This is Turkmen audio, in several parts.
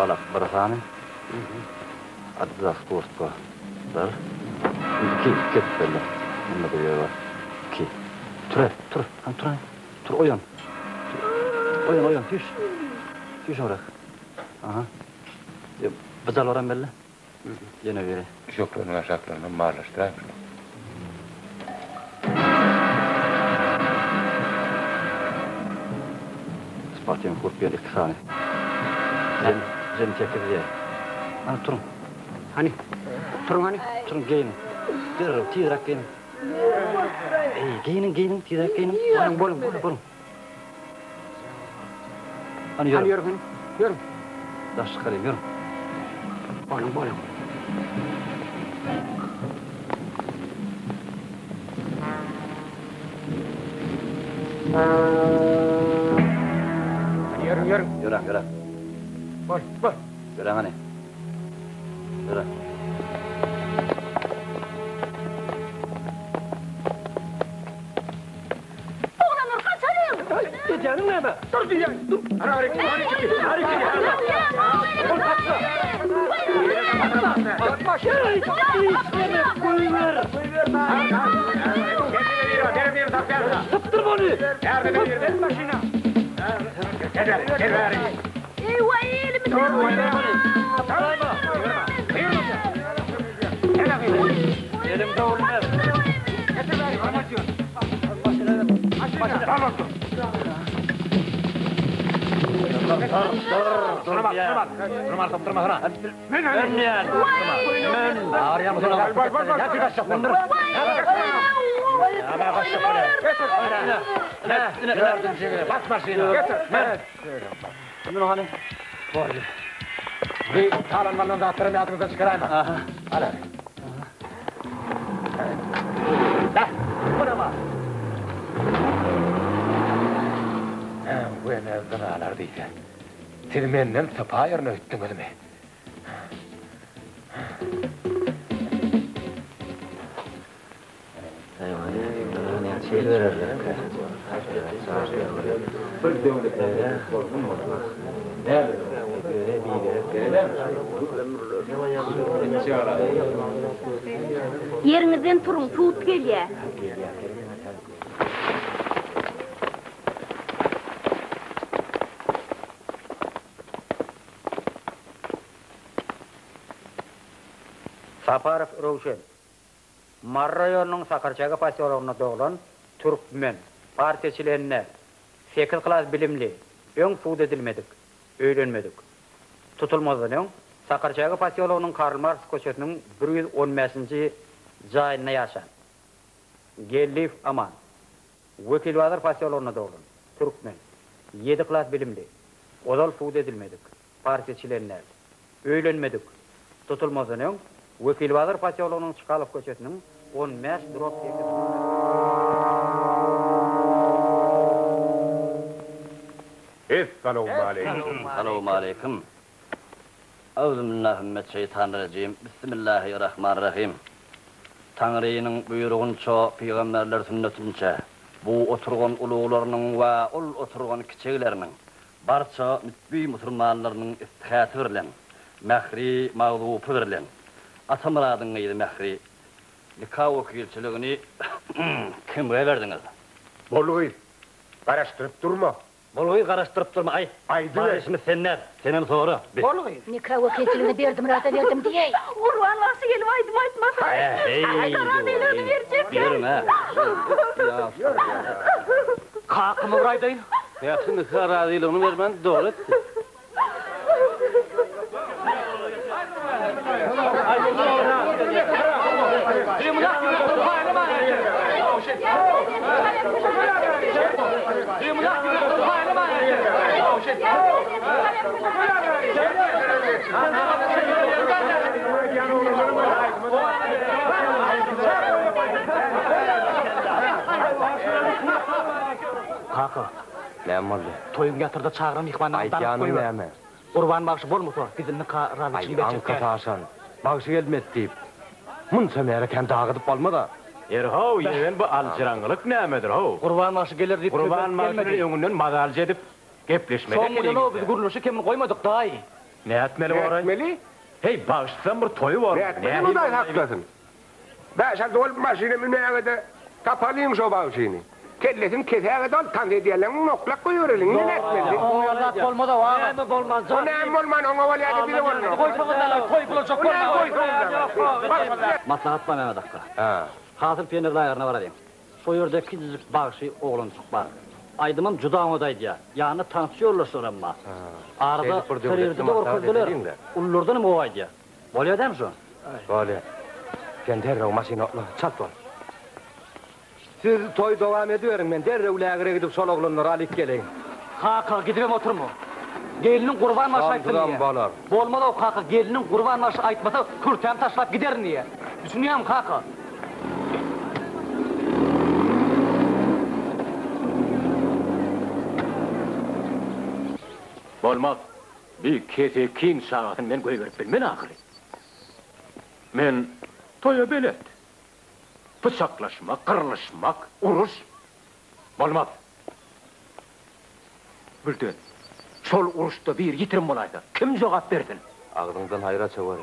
balak bir sany. Adidas kurtka bir. Indi iki, iki edip belli. Munda-da ýer bar. Iki. Tur-a, tur, hany tur hany. Tur, oýan. Tur. Oýan, oýan, süýş. Süýş öňräk. Aha. Bu jalbaram belli. Ýene biri. Düşekleriniň aşaklarynam barlaşdyraýyň şuny. Sportiwnyý kurtka ýene iki sany. Jem, jem sekiz diýýär. Hany turuň. Hany, turuň hany. Turuň geýniň. Derrew, tizräk geýniň. Eý, geýniň, geýniň, tizräk geýniň. Boluň, boluň, boluň. Boluň. Hany ýörüň. Hany ýörüň, hany. Ýörüň. Daş çykalyň, ýörüň. Boluň, boluň. Hany ýörüň, ýörüň. Ýöräň, ýöräň. Bol, bol. Ýöräň hany. Ýöre. Oglanlar gaçalyň! Edýäniň näme? Dur diýýän, dur. Sypdyr ony! Eý-waý, elimi Mün hany. Boldy. Bir talan-malan zatlaram ýadyňyzdan çykaraýmaň. Aha. Al hany. Beh, bu näme? Wene zynalar diýse. Siz menden sypaýaryn öýtdüňizmi? Ýeriňizden turuň, sud gelýä. Saparow Röwşen. Mary raýonynyň Sakarçäge posýologynda doglan, türkmen, partiýa çleni, sekiz klas bilimli, öň sud edilmedik, öýlenmedik. Tutulmazdan öň, Sakarçäge posýologynyň Karl Marks köçesiniň 115-nji jaýynda ýaşan. Geldiýew Aman. Wekilbazar posýologynda doglan, türkmen, ýedi klas bilimli, ozal sud edilmedik, partiýa çleni däl. Öýlenmedik. Tutulmazdan öň, Wekilbazar posýologynyň Çkalow köçesiniň 15 drop 8 nomerli Essalawmaleýkim. Salowmaleýkim. Auzubillahimineşşeýtanirrejim. Bismillahirrahmanirrahim. Taňrynyň buýrugynça, pygamberler sünnetinçe, bu oturgan uluglarynyň we ol oturgan kiçegleriniň Barça mütbi musulmanlarynyň iftihäti birlen, Mähri magzupy birlen, Atamyradyň gyzy Mähri, nika wekilçiligini kimge berdiňiz? Bol gyz, garaşdyryp durma. Bol gyz, garaşdyryp durma, aýt. Aýdyber. Bar işimiz sende, senem sora. Bol gyz. Nika wekilçiligini Berdimyrada berdim diýäý. Gurban bagşy gelip aýdym aýtmasa, razylygyny berjek. Ýörüň-ä. Kakamy bir aýdaýyn. Ýagşy nika razylygyny bermän dogry etdi. Kaka. Näme boldy? Toýuň ýatyrda çagyran myhmanlaryny daňyp Aýdýanyň goýber. näme? Gurban bagşy bolmasa, biz nika Aý, razyçyny berjek aňka däl. taşan. Bagşy gelmedi diýip, munça märekäni dagydyp bolmaz-a. Ýeri-how, ýegen bu aljyraňňylyk nämedir-how? Gurban bagşy geler diýip söz Gurban berip bagşy bilen gelmedi. öňünden mazalyja edip gepleşmeli Soň bilen-ow ekeniňiz-dä. biz gürleşik hem goýmadyk, daýy. Nätmeli boraý? Nätmeli? Heý, bagşysam bir toýy bor. Nätmeli Hudaý saklasyn. Bäş-alty bolup maşyna münäge-de, tapalyň şo bagşyny. Kellesini kesäge-de ol tans edýänleň oklap goýbereliň. Indi nätmeli? Oňa zat bolmaz-ow, aga. Näme bolmaz? O näme bolman, oňa bolýa-da bize bolmaz. Goýsaňyz-da, toý bolajak bolmaz. O näme goýsaňyz-da? Maslahat bar Mehmet akga. Hasyl pioner lageryna baralyň. Şo ýerde kiçijik bagşy oglanjyk bar. Aýdymam juda oňat aýdýar. Ýanynda tansçy ýoldaşlaram bar. Arada Syryrdy-da görkezdiler. Ululardanam gowy aýdýar. Bolýa dämi şo? Bolýa. Sen derrew maşyna otla, çalt bol. Siz toýy dowam ediberiň, men derrew lägere gidip şol oglanlary alyp geleýin. Kaka, gidibem oturma. Gelniň Gurban bagşy aýtsyn diýýär. Şonsuzam bolar. Bolmaz-ow kaka, gelniň Gurban bagşy aýtmasa, kürtämi taşlap giderin diýýär. Düşünýäňmi kaka? Bolmaz. Bi kesekiň çagasyny men goýberip bilmen ahyry. Men toýa belet. Pyçaklaşmak, gyrlyşmak, uruş bolmaz. Birden, şol uruşda biri ýitirim bolaýsa, kim jogap bersin? Agzyňdan haýra çöweri.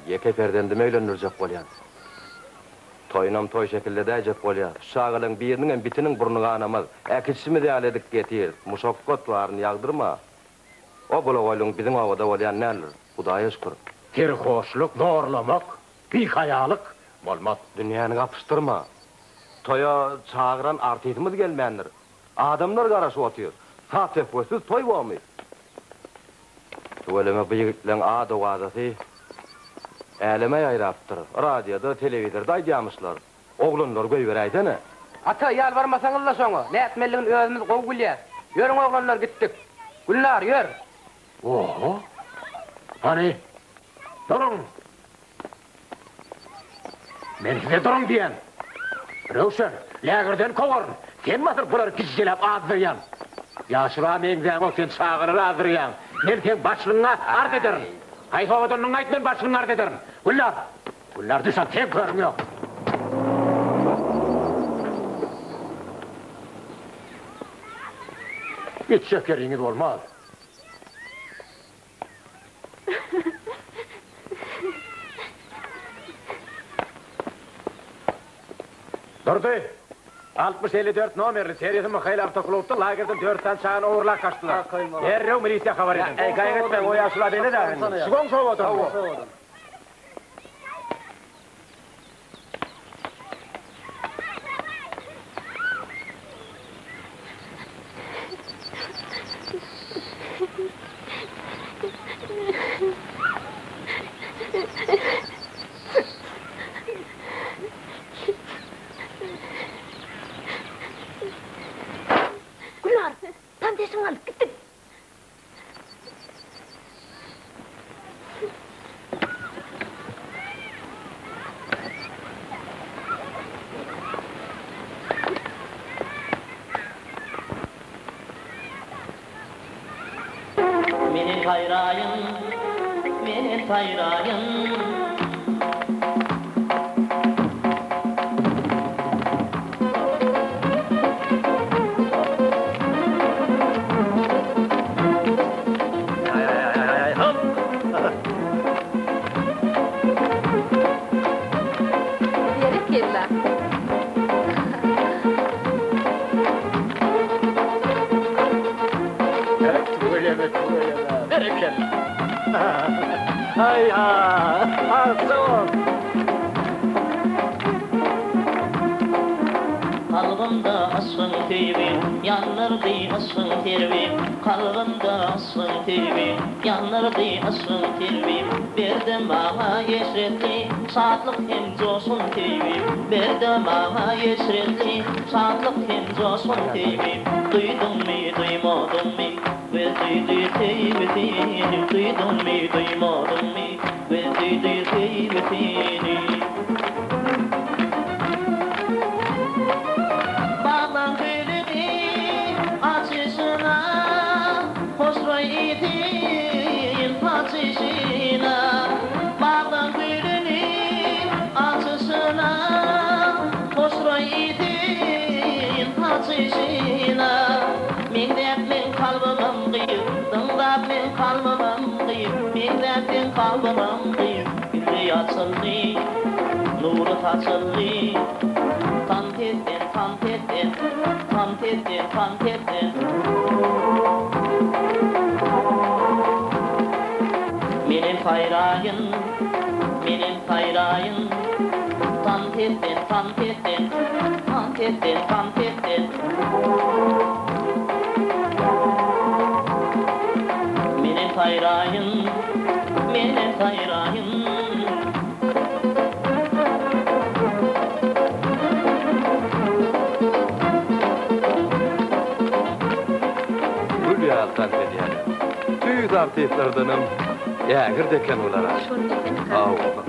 Ýeke perzendimi öýlendirjek bolýan. Toýunam toý şekilde edäýjek bolýar. Şu çagalaň biriniňem bitiniň burny ganamaz. Äkidişimiz ýaly edip getir. Muşakgat baryny ýagdyrma. O bulagoýlugyň biziň obada bolýan däldir. Hudaýa şükür. Serhoşluk, zorlamak, bihaýalyk bolmaz. Dünýäni gapyşdyrma. Toýa çagyran artistimiz gelmändir. Adamlar garaşyp otyr. Saz-söhbetsiz toý bormy? Tüweleme bu ýigitleň ad-owazasy äleme ýaýrapdyr. Radioda, telewizorda aýdýamyşlar. Oglanlary goýberäýsene. Ata, ýalbarmasaňyz-la şoňa. Nätmelidigini özümiz gowy bilýäs. Ýörüň oglanlar gitdik. Gülnar, ýör! Oho! Hany, duruň! Men size duruň diýýän! Röwşen, lägirden kowaryn! Sen basyr bulary gižželäp azdyrýaň! Ýaşula meňzäňok, sen çagalary azdyrýaň! Men seň başlygyňa arz ederin! Haýsy owadanlygyňy aýt, men başlygyňa arz ederin! Gülnar! Gülnar düş al, seň körüň ýok! Gitjek ýeriňiz bolmaz. Durdy! 6054 nomerli seriýasy Mihail awtoklubda lagerden dört sany çagany ogurlap gaçdylar. Derrew milisiýa habar ediň. Eý, gaýgy etme, o ýaşula belet a indi. Şu goňşy obadan. Gülnar, tanyşyňy alyp gitdik. Menen saýraýyn, menen saýraýyn. Berekella. Tüweleme, tüweleme. Berekella. Haý ha, arça bol. Kalbymda yşgyň söýgi, Ýandyrdy yşgyň serwi. Kalbymda yşgyň söýgi, Ýandyrdy yşgyň serwi. Berdi maňa eşretli, Şatlyk hem joşgun söýgi. Berdi maňa eşretli, Şatlyk hem joşgun söýgi. Duýduňmy, duýmadyňmy, Göz duýdy söýgüsini. Duýduňmy, duýmadyňmy, Göz duýdy söýgüsini. Baglaň gülüni açyşyna, Hoşroý ysyn saçyşyna. Baglaň gülüni açyşyna, Hoşroý ysyn saçyşyna. Meňzäp meň kalbymam gyz, Dyňzap meň kalbymam gyz. kalbymam gyz, Gülli açyldy, nury saçyldy. Tans et sen, tans et sen, Tans et sen, tans et sen. Menem saýraýyn, menem saýraýyn, Tans et sen, tans et sen, Tans et sen, tans et sen. Menem saýraýyn, menem saýraýyn. Gül ýaly tans edýärler. Tüýs artistlerdenem ägirt eken bular-a. Hawa.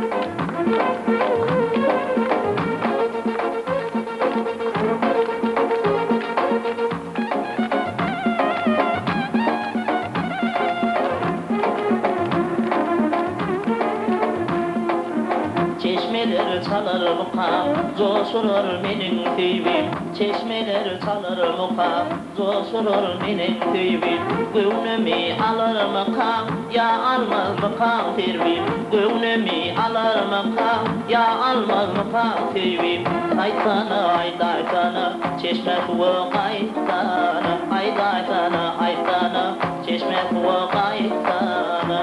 Çeşmeler çalar mukam, joşurar meniň söýgim, Çeşmeler çalar mukam, joşurar meniň söýgim. Göwnümi alarmykam, ýa almazmykam serwim, Göwnümi alarmykam, ýa almazmykam söýgim. Aýtsana, aýdaýsana, çeşme suwa gaýtsana, Aýdaýsana, aýtsana, çeşme suwa gaýtsana.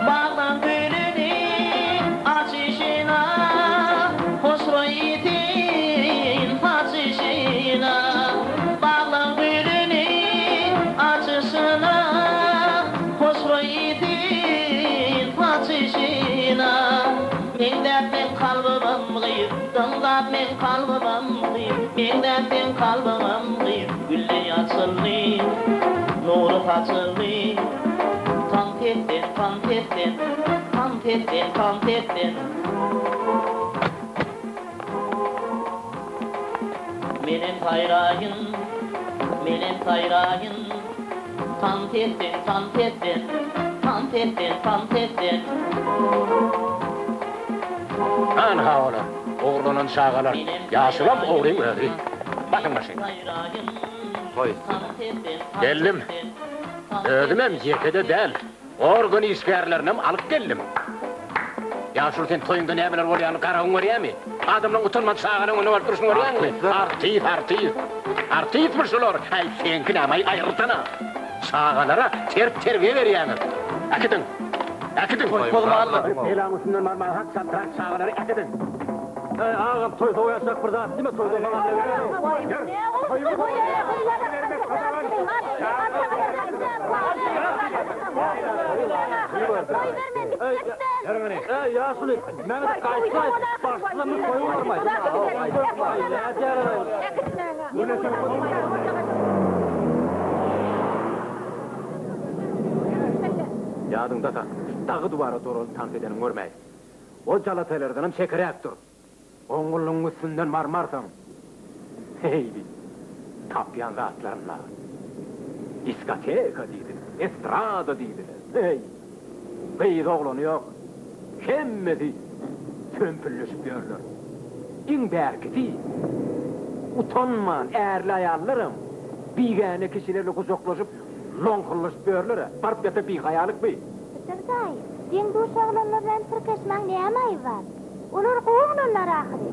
Baglaň gülüni açyşyna, Hoşroý ýetin saçyşyna. Baglaň gülüni açyşyna, Hoşroý ýetin saçyşyna. Meňzäp meň kalbymam gyz, Dyňzap meň kalbymam gyz, Meňzäp meň kalbymam gyz, Gülli açyldy, nury saçyldy. Tans et sen, tans et sen, Tans et sen, tans et sen. Menem saýraýyn, menem saýraýyn, Tans et sen, tans et sen, Tans et sen, tans et sen. Anha olar, ogurlanan çagalar, ýaşulam ogryň özi. Basyň maşyna. Toý üstüne. Geldim. Özümem ýeke-de däl. Organ işgärlerinem alyp geldim. Ýaşuly sen toýuňda nämeler bolýanyny garagyň görýämi? Adamlaň utanman çagalaň öňüne baryp durşuny görýäňmi? Artist, artist. Artistmi şular? Äý, seňki näme-aý, aýrylsana. Çagalara ters terbiýe berýäňiz. Äkidiň. Äkidiň. Toý bozmaly. Belaň üstünden barmaga hak çaltrak çagalary äkidiň. Äý, agam, toý sowaýarsak bir zat diýme, toýda maňa Äý, ýaşuly, meni gaýtsaý, başlygymy goýubermaý. Ýadyňda sakla, dagy duwara doralyp tans edeniňi görmäý. O jalataýlardanam çekeräk dur. Oňňullygyň üstünden barmarsyň. Heý, tapýan zatlaryna. Diskoteka diýdiler, estrada diýdiler. Heý, gyz oglany ýok. Hemmesi sömpülleşip ýörler. Iň bärkisi, utanman ärli-aýallaram bigäne kişilerle gujaklaşyp, loňkullaşyp ýörler-ä. Baryp ýatan bihaýalyk bi. Hydyr daýy, deň-duş oglanlar bilen tirkeşmäň näme aýby bar? Olar gowy oglanlar ahyry.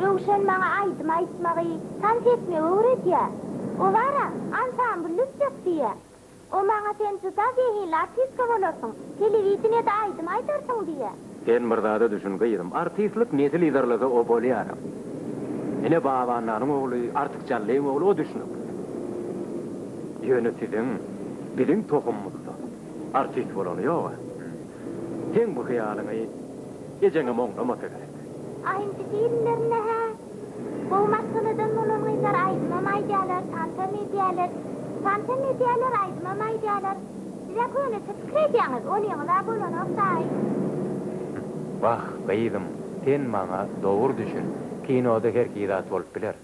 Röwşen maňa aýdym aýtmagy, tans etmegi öwredýär. O bar-a, ansambl düzjek diýýär. O maňa sen juda zehinli artistka bolarsyň, telewideniýede aýdym aýdarsyň diýýär. Sen bir zada düşün gyzym, artistlik nesil yzarlasa o bolýaram. Ine Babannanyň ogly, Artyk Jallyň ogly o düşnükli. Ýöne siziň, biziň tohumymyzda artist bolany ýog-a. Seň bu hyýalyňy ejeňem oňlamasa gerek. Aýynjy filmlerinde-hä gowy maşgaladan bolan gyzlar aýdymam aýdýarlar, tansam edýärler. Tansam edýärler, aýdymam aýdýarlar. Siz-ä köneçe pikir edýäňiz, onyňyz-a bolanok daýy. Wah, gyzym, sen maňa dogry düşün, kinoda her hili zat bolup biler.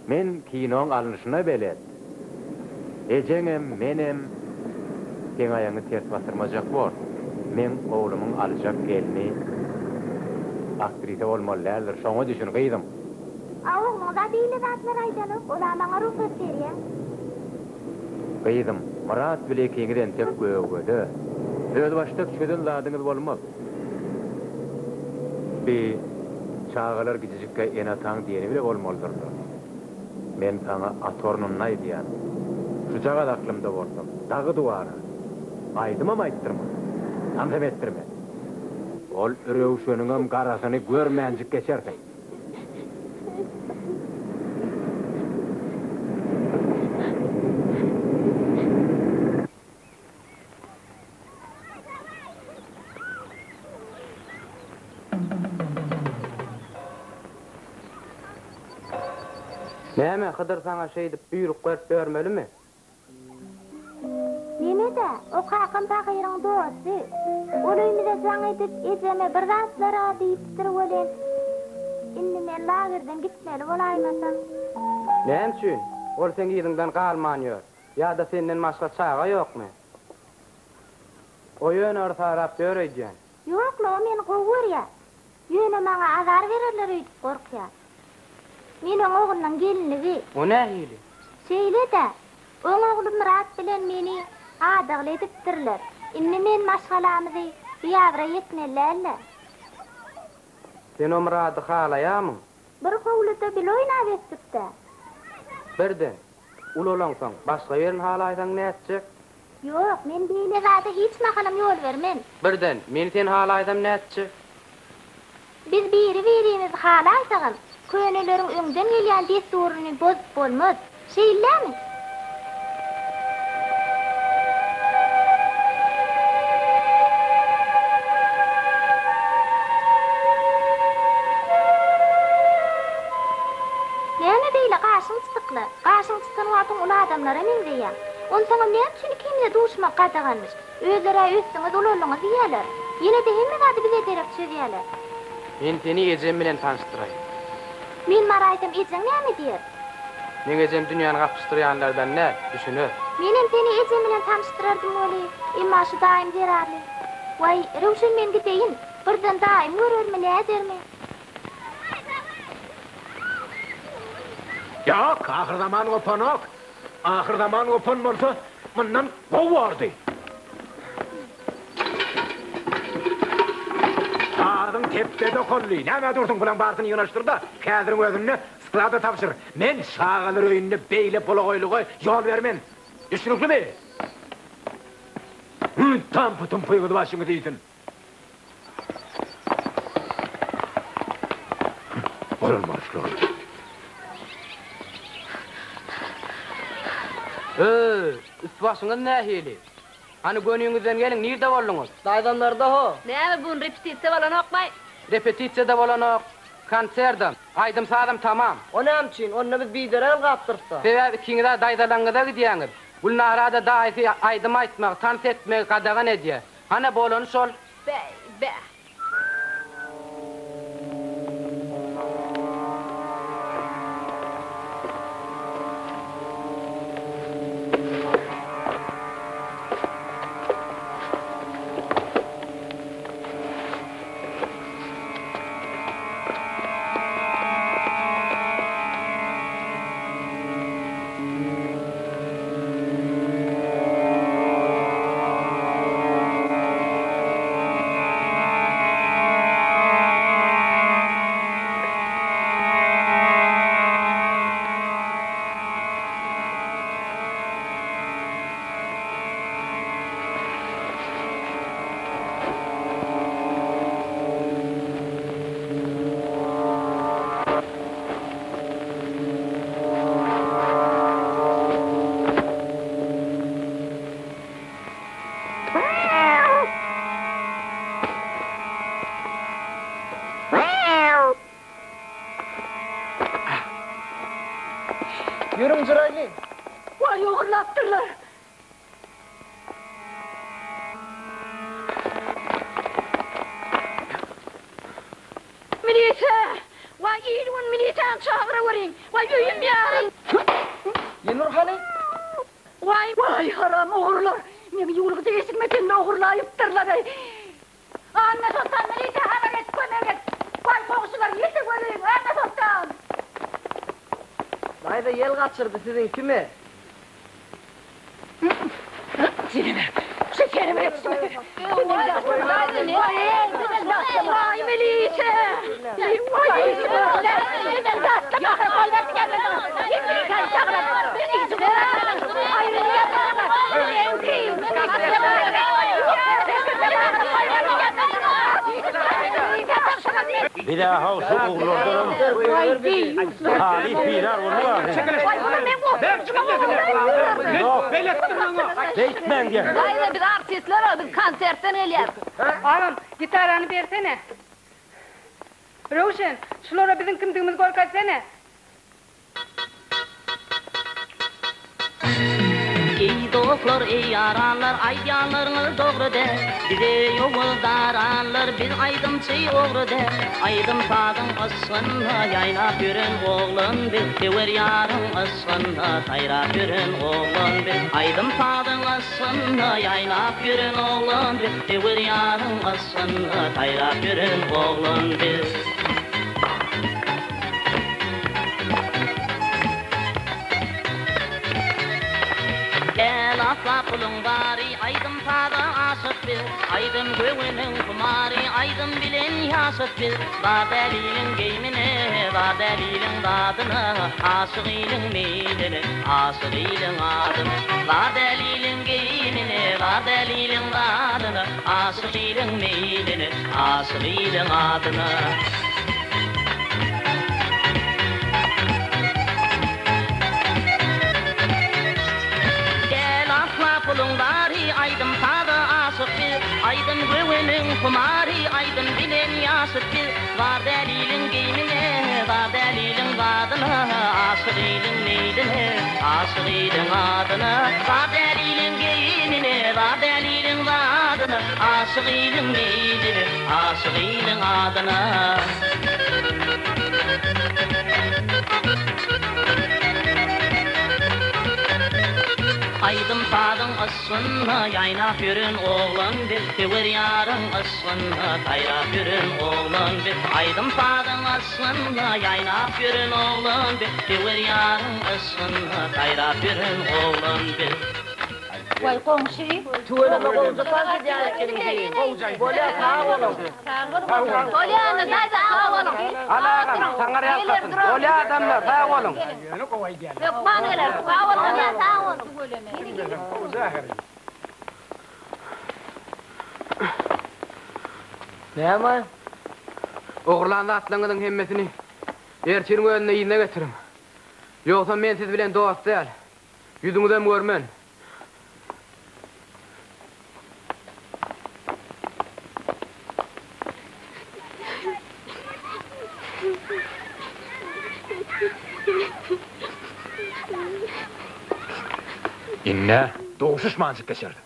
Men kinoň alnyşyna belet. Ejeňem, menem seň aýagyňy ters basdyrmajak bor. Meň oglumyň aljak gelni aktrisa bolmaly däldir, şoňa düşün, gyzym. A ogluňyz-a beýle zatlar aýdanok, ol-a maňa rugsat berýä. Gyzym. Myrat bile ikiňiz entek gögele. Özbaşdak çözen zadyňyz bolmaz. Bi çagalar gijijikkä ene-ataň diýeni bile bolmalydyrlar. Men saňa at ornunda aýdýan. Şujagaz aklymda bolsam, dagy-duwara. Aýdymam aýtdyrman, tansam etdirmen. Ol Röwşeniňem garasyny görmänjik geçersiň. Näme, Hydyr saňa şeýdip buýruk berip ýörmelimi? Neme-dä, o kakam pahyryň dosty. Ol öýümize jaň edip, ejeme bir zatlar-a diýipdir welin, indi men lagerden gitmeli bolaýmasam. Näme üçin? Ol seň yzyňdan galman ýör. Ýa-da senden başga çaga ýokmy? O ýöne yrsarap ýör öýdýän. Ýok-la, o meni gowy görýär. Ýöne maňa azar bererler öýdüp gorkýar. Men oň oglunyň gelinligi. O nähili? Şeýle-dä, oň ogly Myrat bilen meni adagly edipdirler. Indi men maşgalamyzy biabraý etmeli däl-dä. Sen o Myrady halaýarmyň? Bir howluda bile oýnap ösdük-dä. Birden, ulalaňsoň, başga birini halaýsaň nätjek? Ýok, men beýle zada hiç mahalam ýol bermen. Birden, men seni halaýsam nätjek? Biz biri-birimizi halaýsagam, köneleriň öňden gelýän dessuryny bozup bolmaz. Şeýlemi? Näme beýle gaşyň çytykly? Gaşyň çytan wagtyň uly adamlara meňzeýäň. Onsoňam näme üçin ikimize duşmak gadaganmyş? Özler-ä ösdüňiz, ulaldyňyz diýýäler. Ýene-de hemme zady bize derek çözýäler. Men seni ejem bilen tanyşdyraýyn. Men baraýsam ejeň näme diýer? Meň ejem dünýäni gapyşdyrýanlardan däl, düşüner. Menem seni ejem bilen tanyşdyrardym weli, emma şu daýym zerarly. Waý, Röwşen men gideýin, birden daýym görermi, nädermi? Ýok, ahyrzaman gopanok. Ahyrzaman gopan bolsa, mundan gowy bordy. Sazyň tepbedi okaldy. Nämä dursuň, bulaň barysyny ýygnaşdyr-da, häziriň özünde sklada tabşyr. Men çagalar öýünde beýle bulagaýlyga ýol bermen. Düşnüklimi? Hü, tampy-tumpyňyzy başyňyz iýsin. Bolan şular. Öý, üst-başyňyz nähili? Hany göniňizden geliň, nirde bolduňyz? Daýzamlarda ho. Näme bu gün repetisiýa bolanokmaý? Repetisiýa-da bolanok, konserdem, aýdym-sazam tamam. O näme üçin? Onda biz biderek ylgapdyrys-da. Sebäbi ikiňiz-ä daýzalaňňyza gidýäňiz. Gülnara-da daýysy aýdym aýtmagy, tans etmegi gadagan edýär. Hana bolany şol. Bäý, bäh. Ýörüň jyraýly. Waý ogurlapdyrlar. Milise! Waý il-gün milisäni çagyraweriň! Waý öýüm ýarym! Ýenur hany? Waý, waý haram ogrular! Meň ýuwulgyja eşigime çenli ogurlaýypdyrlar-eý! Annasoltan milise habar et, kömek et! Waý goňşular ýeteweriň! Annasoltan! Daýza ýel gaçyrdy siziňkimi? Senem, şu senem ýetişmese. Waý milise! Biz-ä-how şu ugurlardanam halys bizar bolduk ahyry. Ýok, beýtmäň diýen. Daýza biz artistler-a, biz konsertden gelýäs. Agam, gitarany bersene. Röwşen, şulara biziň kimdigimizi görkezsene. Eý dostlar, eý ýaranlar, aýdýanlaryňyz dogry däl. Bize ýowuz daranlar, biz aýdymçy ogry däl. Aýdym-sazyň yşgynda ýaýnap ýören oglan biz, Söwer ýaryň yşgynda saýrap ýören oglan biz. Aýdym-sazyň yşgynda ýaýnap ýören oglan biz, Söwer ýaryň yşgynda saýrap ýören oglan biz. Däl asla puluň bary, aýdym-saza aşyk biz. Aýdym göwnüň humary, aýdym bilen ýaşyk biz. Bar däliliň geýmine, bar däliliň zadyna, Aşyk iliň meýline, aşyk iliň adyna. Bar däliliň geýmine, bar däliliň zadyna, Aşyk iliň meýline, aşyk iliň adyna. Däl asla puluň bary, aýdym-saza aşyk biz. Aýdym göwnüň humary, aýdym bilen ýaşyk biz. Bar däl iliň geýmine, bar däl iliň zadyna, Aşyk iliň meýline, aşyk iliň adyna. Bar däl iliň geýmine, bar däl iliň zadyna, Aşyk iliň meýline, aşyk iliň adyna. Aýdym-sazyň yşgynda ýaýnap ýören oglan biz, Söwer ýaryň yşgynda saýrap ýören oglan biz. Aýdym-sazyň yşgynda ýaýnap ýören oglan biz, Söwer ýaryň yşgynda saýrap ýören oglan biz. Waý goňşy. Tüweleme gowja tans edýän ekeniň diýin. Bolýa sag boluň. Bolýa indi daýza sag boluň. Al agam saňa ýalkasyn. Bolýa adamlar sag boluň. Hökman geler sag boluň. Bolýa sag boluň. Näme? Ogurlan zatlaryňyzyň hemmesini ertiriň özünde yzyna getiriň. Ýogsam men siz bilen dost däl. Ýüzüňizem görmen. Indi duşuşmanjyk geçerdik.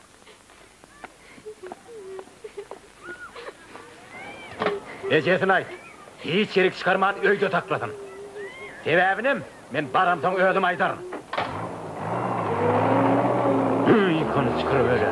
Ejesine aýt, hiç ýerik çykarman öýde saklasyn. Sebäbinem men baramsoň özüm aýdaryn. Hüý, hany çykaraweri.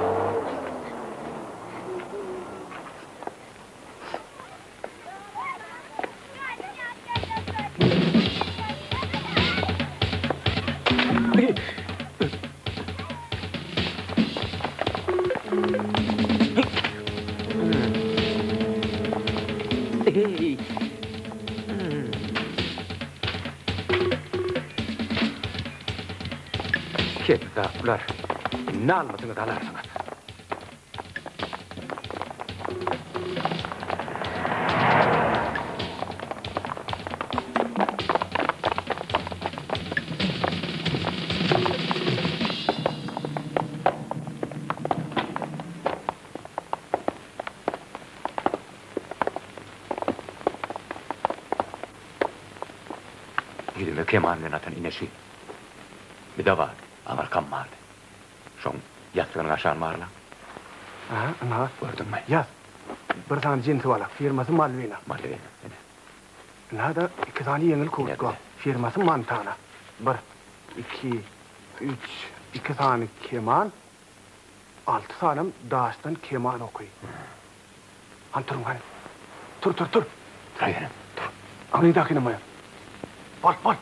Kezzaplar, indi almasyňyz alarsyňyz. Ýüzüme keman bilen atan ineşi. Bir-de bardy, aňyrkam bardy. Şoň ýassygynyň aşagyny barla. Aha, ynha. Gördüňmi? Ýaz. Bir sany jinsi balak, firmasy Malwina. Malwina, ine. Ynha-da iki sany ýeňil kurtka, firmasy Montana. Bir, iki, üç, iki sany keman, alty sanam daşdan keman oky. Hany turuň, hany. Tur, tur, tur! Turaýerin, tur. Aňrydakyny maýa. Bol, bol!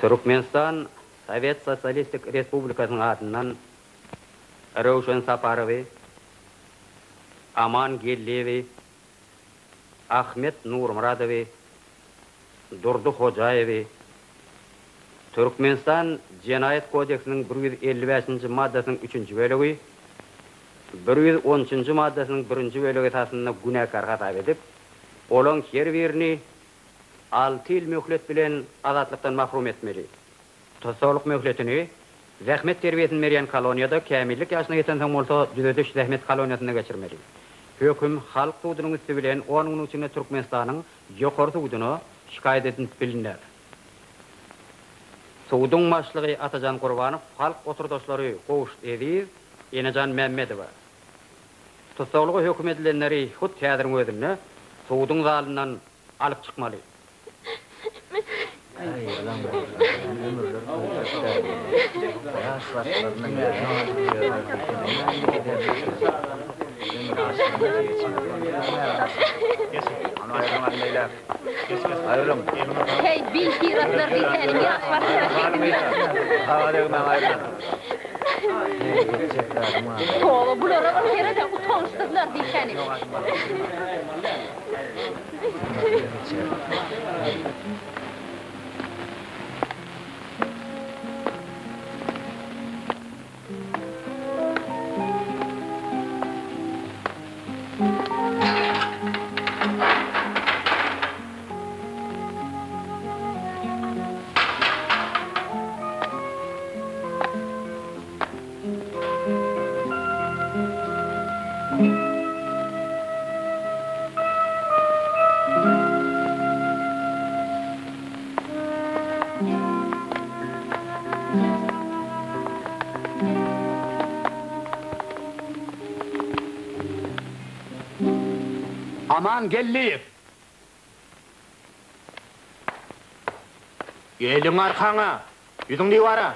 Türkmenistan. Sowet Sosialistik Respublikasynyň adyndan Röwşen Saparowy, Aman Geldiýewi, Ahmet Nurmyradowy, Durdy Hojaýewi, Türkmenistan Jenaýat kodeksiniň 155-nji maddasynyň üçünji bölegi, 113-nji maddasynyň birinji bölegi esasynda günäkär hasap edip, olaň her birini alty ýyl möhlet bilen azatlykdan mahrum etmeli. Tussaglyk möhletini zähmet terbiýesini berýän koloniýada, kämillik ýaşyna ýetensoň bolsa düzediş-zähmet koloniýasynda geçirmeli. Höküm halk sudunyň üsti bilen on günüň içinde Türkmenistanyň Ýokary suduna şikaýat edinip bilner. Suduň başlygy Atajan Gurbanow, halk oturdaşlary Gowşut Eziz, Enejan Mämmedowa. Tussaglyga höküm edilenleri hut häziriň özünde suduň zalyndan alyp çykmaly. Heý, bisyratlar diýsänim ýaş başyna şeýdip Toba, bulara bir serede utançsyzlar diýsänim. Aman Geldiýew! Eliň arkaňa, ýüzüň diwara!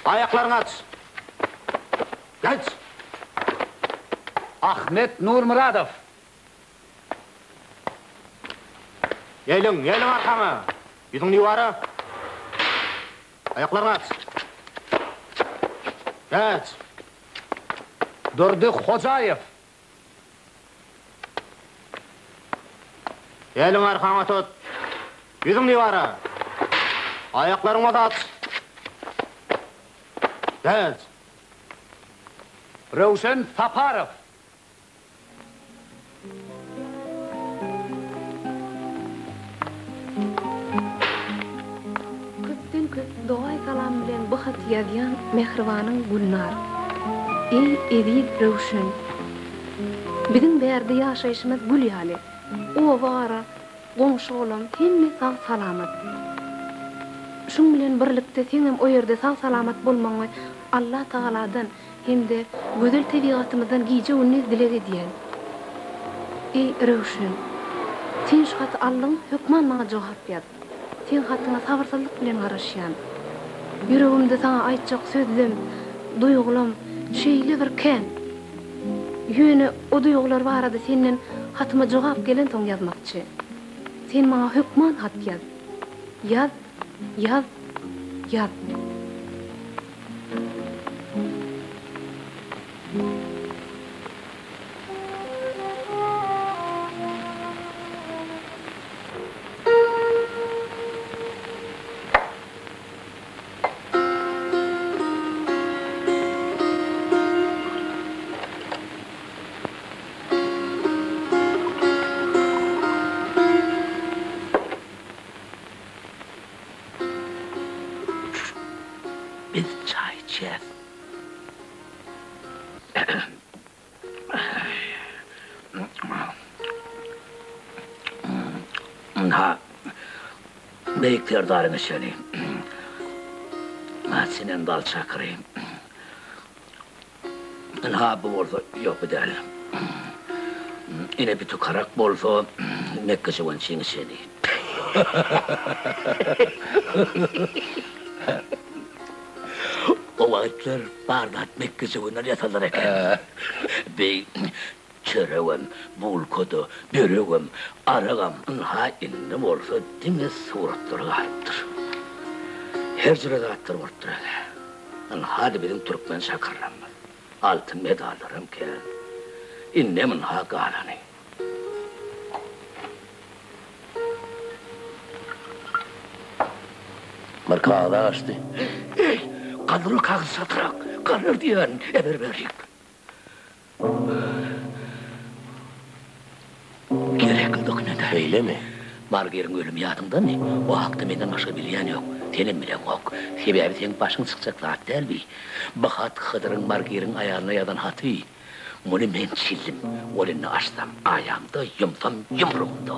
Aýaklaryňy aç! Geç! Ahmet Nurmyradow! Eliň, eliň arkaňa! Ýüzüň diwara! Aýaklaryňy aç! Geç! Durdy Hojaýew! Eliňi arkaňa tut! Ýüzüň diwara! Aýaklaryňy bolsa aç! Geç! Röwşen Saparow! Köpden köp dogaý salam bilen bu haty ýazýan mähribanyň Gülnar. Eý eziz Röwşen! Biziň bärde ýaşaýşymyz gül ýaly. Oba-gara, goňşy-golam hemme sag-salamat. Şuň bilen birlikde seňem o ýerde sag-salamat bolmagyňy Allatagaladan hem-de gözel tebigatymyzdan gije-gündiz dileg edýän. Eý, Röwşen! Sen şu haty aldyň, hökman maňa jogap ýaz. Seň hatyňa sabyrsyzlyk bilen garaşýan. Ýüregimde saňa aýtjak sözlem, duýgulam şeýle bir kän. Ýöne o duýgular barada senden hatyma jogap gelensoň ýazmakçy. Sen maňa hökman hat ýaz. Ýaz, ýaz, ýaz. Biz çaý içýäs. Ynha, Beýik Serdaryň içeni. Sinem dal çakyry. Ynha, bu bolsa, ýok, bu däl. Ine, bi tukarak bolsa, mekgejöwençiň içeni. O wagtlar bar zat mekgejöwenden ýasalar eken. Bi çöregem, bulka-da, böregem, aragam, ynha, indi bolsa diňe suratlary galypdyr. Her jüre zatlar bolupdyr özä. Ynha-da biziň türkmen çakyrlarymyz. Altyn medallaram kän. Indem ynha galany. Bir kagyz agaçdy. Eý, galdyr ol kagyzy çaltrak! Galdyr diýýärin, eber berik! Gerekli dokument. Beýlemi? Margiriň ölümi ýadyňdamy? O hakda menden başga bilýän ýok. Senem bileňok. Sebäbi seň başyň çykjak zat däl bi. Bu hat Hydyryň Margiriň aýalyna ýazan haty. Muny men çildim. Ol indi açsam aýamda, ýumsam ýumrugymda.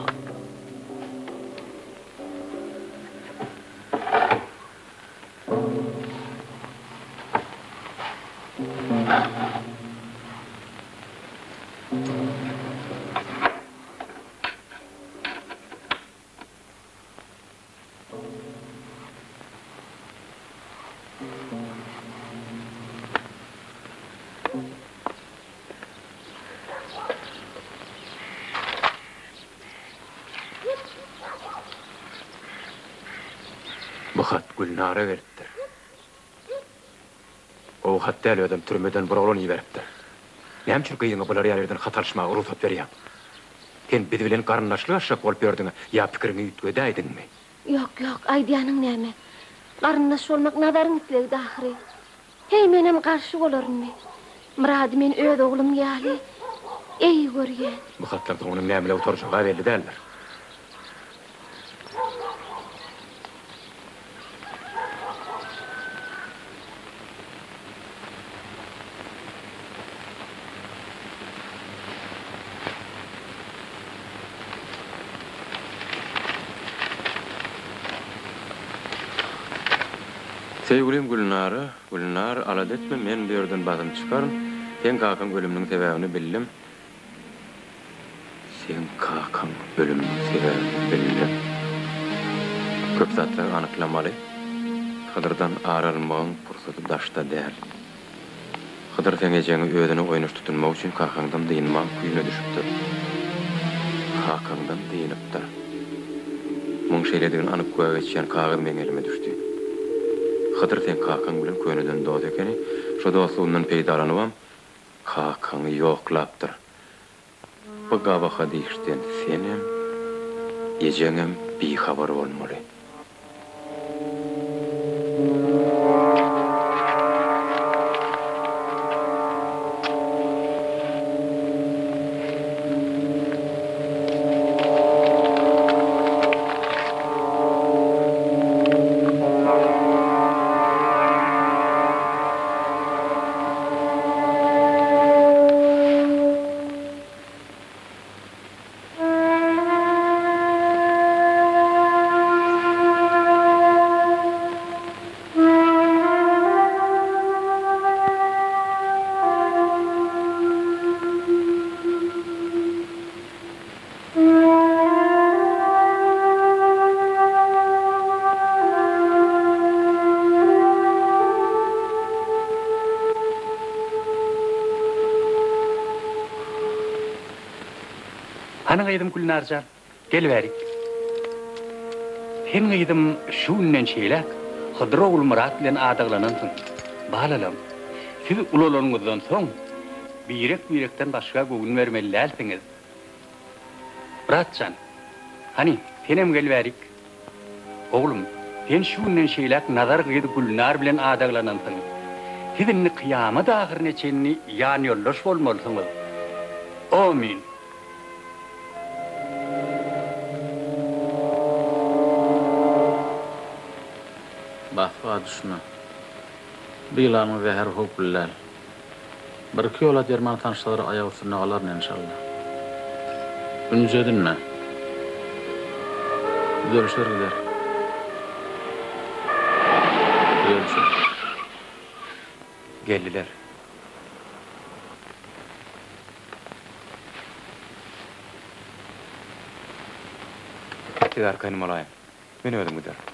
Bu hat Gülnara gelipdir. Gowy hat däl özem türmeden bir oglan iberipdir. Näme üçin gyzyňa bular ýaly ýerden hat alyşmaga rugsat berýäň? Sen biz bilen garyndaşlyk açjak bolup ýördüňä ýa pikiriňi üýtgedäýdiňmi? Ýok, ýok, aýdýanyň näme? Garyndaş bolmak Nazaryň islegidi ahyry. Heý, menem garşy bolarynmy? Myrady men öz oglum ýaly eý görýän. Bu hatdan soň onuň näme bilen gutarjagy-a belli däldir. Söýgülim Gülnara, Gülnar, alada etme, men bu ýerden basym çykaryn. Seň kakaň ölüminiň sebäbini bildim. Seň kakaň ölüminiň sebäbini bildim. Köp zatlary anyklamaly. Hydyrdan ar almagyň pursaty daşda däl. Hydyr seň ejeňi özüne oýnaş tutunmak üçin kakaňdan dynmaň küýüne düşüpdir. Kakaňdan dynypdyr. Muň şeýledigini anyk güwä geçýän kagyz meň elime düşdi. Hydyr seň kakaň bilen köneden dost ekeni, şo dostlugyndan peýdalanybam kakaňy ýoklapdyr. Bu gabahat işden senem, ejeňem bihabar bolmaly. Hany gyzym Gülnarjan, gel bärik. Sen gyzym şu günden şeýläk Hydyr ogul Myrat bilen adaglanansyň. Balalam, siz ulalanyňyzdan soň birek-birekden başga göwün bermeli dälsiňiz. Myrat jan, hany, senem gel bärik. Oglum, sen şu günden şeýläk Nazar gyzy Gülnar bilen adaglanansyň. Siz indi kyýamat ahyryna çenli ýanýoldaş bolmalysyňyz. Omyn! Basga düşme. Bu ýylanyň zäheri howply däl. Birki ýola derman sançsalar aýak üstünde galaryn enşalla. Ünji edinme. Düzelişer gider. Düzelişer. Geldiler. Siz arkaýyn bolaýyň. Men özüm giderin.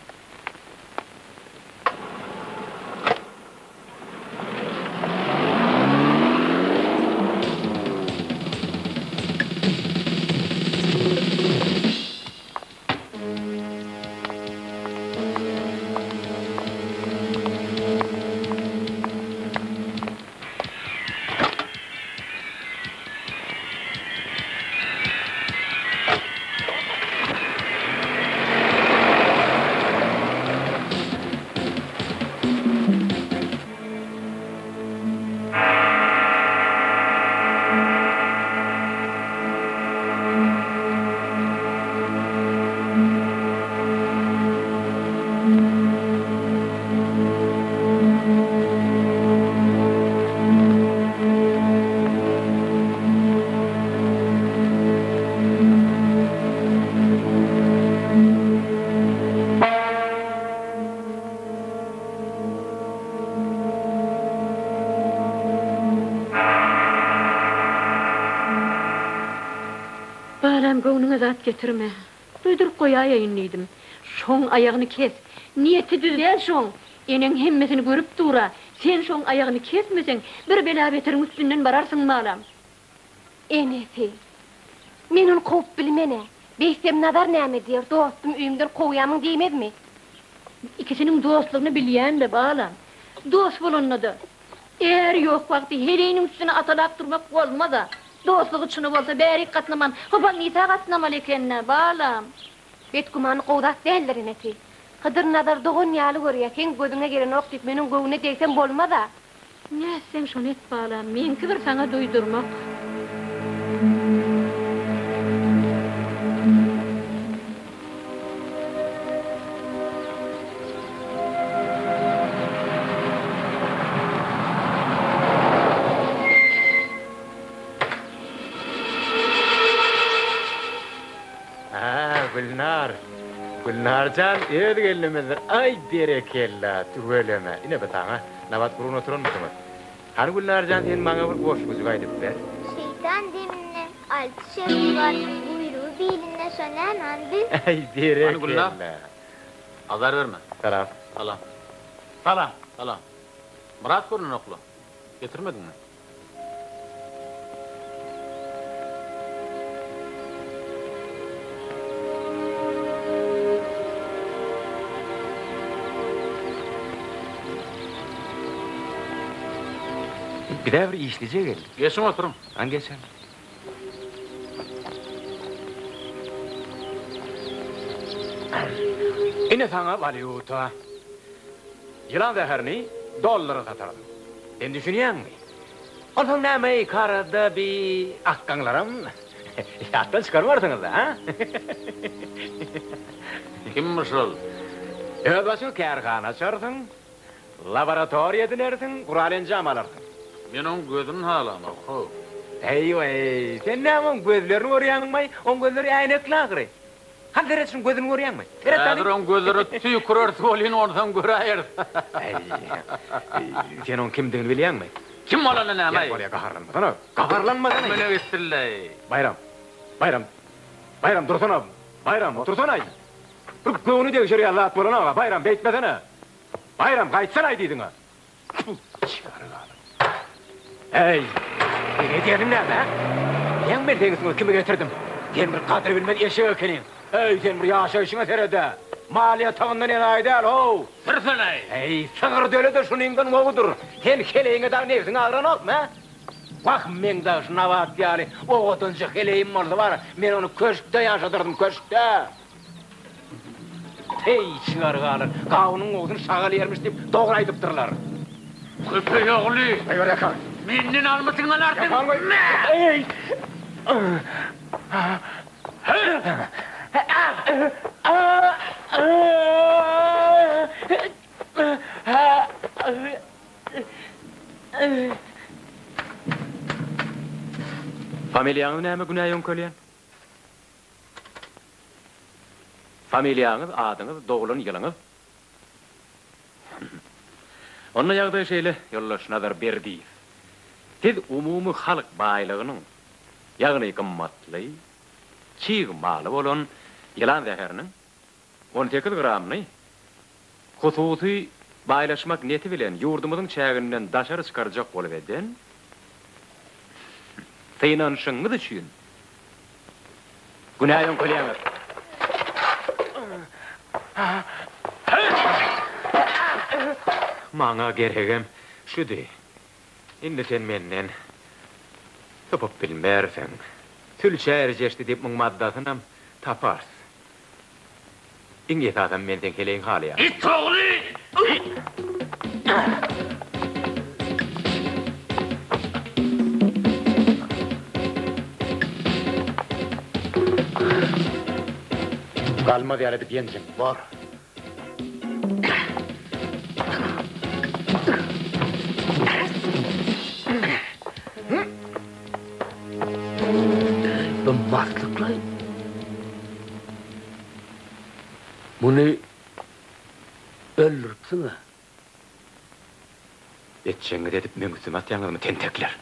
Balam göwnüňe zat getirme. Duýduryp goýaýaýyn diýdim. Şoň aýagyny kes. Niýeti düz däl şoň. Eneň hemmesini görüp dur-a. Sen şoň aýagyny kesmeseň, bir bela-beteriň üstünden bararsyň balam. Enesi. Men ony kowup bilmen-ä. Beýtsem Nazar näme diýer, dostum öýümden kowýamyň diýmezmi? Ikisiniň dostlugyny bilýän-le, balam. Dost bolanda-da, är ýok wagty heleýiniň üstüne atalap durmak bolmaz-a. Dostlugy çyny bolsa bärik gatnaman, Hybalnisa gatnamaly eken-dä, balam. Betgümany gowy zat däldir, enesi. Hydyr Nazary dogan ýaly görýä, seň gözüňe gelenok diýip, meniň göwnüne degsem bolmaz-a. Nätseň şony et balam, meňki bir saňa duýdurmak. Hä, Gülnar. Gülnar jan öz gelnimizdir. Aý, berekella, tüweleme. Ine bu saňa. Nabat gurun oturanmysyňyz? Hany Gülnar jan sen maňa bir goşgujyk aýdyp ber. Şeýtan deminde alty şerti bar, guýrugy bilinde şo näme hany bil. Aý, Hany Gülnar? berekella. Azar berme. Salam. Salam. Salam. Salam. Myrat görnenokla. Getirmediňmi? Bizä bir işlije geldi. Geçiň oturyň. Hany geçeň. Ine saňa walýuta. Ýylan zäherini dollara satarsyň. Sen düşünýäňmi? Onsoň näme-eý, karada bi akgaňlaram ýatdan çykarmarsyňyz-da, a? Kimmiş ol? Öz başyňa kärhana açarsyň, laboratoriýa edinersiň, gural-enjam alarsyň. Men oň gözüni halamok-how. Eý-weý, sen näme oň gözlerini görýäňmi-aý? Oň gözleri äýnekli ahyry. Hany seret şuň gözüni görýäňmi? Seret hany. Häzir oň gözlerine tüýküreris welin onsoň göräýeris. Äý, sen oň kimdigini bilýäňmi? Kim bolanda näme-aý? Ýa bolýa gaharlanmasana, gaharlanmasana. Mene gitsin-leý. Baýram, Baýram, Baýram dursana, Baýram otursana-aý. Bir göwni degişer ýaly zat bolanok-a, Baýram beýtmesene. Baýram gaýtsana-aý diýdiň-ä. Çykaryň alyň. Äý, seň edýäniň näme, hä? Bilýäňmi men seň üstüňe kimi getirdim? Sen bir gadyr bilmez eşek ekeniň. Äý, sen bir ýaşaýşyňa sered-ä. Mal ýatagyndan enaýy däl, how! Sürsene-eý! Äý, sygyr döle-de şunyňdan gowudyr. Sen heleýiňe dagy nebsiň agyranokmy, hä? Wah, meň dagy şu Nabat ýaly owadanja heleýim bolsa bar, men ony köşkde ýaşadardym, köşkde! Teý, çygar galar. Gawunyň gowusyny şagal ýermiş diýip, dogry aýdypdyrlar. Köpeý ogly! Goýber ýakaňy! Menden almytyňy alarsyň! Ýakaňy goý! Eý! Familiýaňyz näme günä ýöňkelýän? Familiýaňyz, adyňyz, doglan ýylyňyz? Onda ýagdaý şeýle, ýoldaş Nazar Berdiýew. Siz umumy halk baýlygynyň, ýagny gymmatly çig maly bolan ýylan zäheriniň 18 gramyny hususy baýlaşmak neti bilen ýurdumyzyň çäginden daşary çykarjak bolup eden synanyşygyňyz üçin günä ýöňkelýäňiz. Maňa geregem şudy. Indi sen menden sypyp bilmersiň. Sülçä erjeşdi diýip muň maddasynam taparys. Iň esasam men seň heleýiňi halaýan. It ogly! Galmaz ýaly edip ýenjiň. Bor. Bu maslyklaý. Muny öldüripsiň-ä. Etjegiňizi edip meň üstüme atýaňyzmy, tentekler?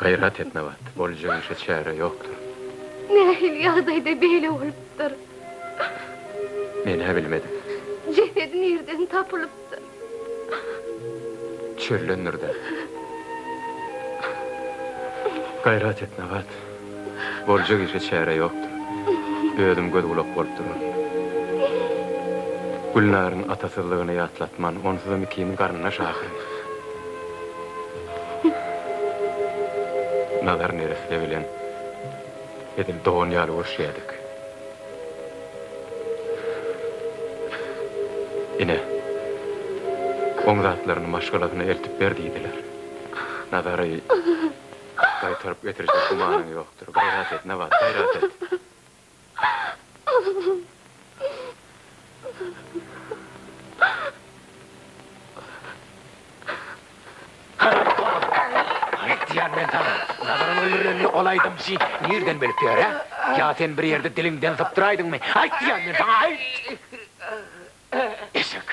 Gaýrat et Nabat, boljak işe çäre ýokdur. Nähili ýagdaýda beýle bolupdyr? Men-ä bilmedim. Jesedi nirden tapylypdyr? Çöldendir-dä. Gaýrat et Nabat, boljak işe çäre ýokdur. Özüm göz-gulak bolup duraryn. Gülnaryň atasyzlygyny ýatlatman, onsuzam ikimiz garyndaş ahyry. Nazar neresse bilen edil dogan ýaly görüşýärdik. Ine, oň zatlaryny maşgalasyna eltip ber diýdiler. Nazary gaýtaryp getirjek gümanyň ýokdur. Gaýrat et, Nabat, gaýrat et. Aýt diýýän men saňa, Nazaryň öldürilenini ol aýdymçy nirden bilip ýör, hä? Ýa sen bir ýerde diliňden sypdyraýdyňmy? Aýt diýýän men saňa, aýt! Eşek!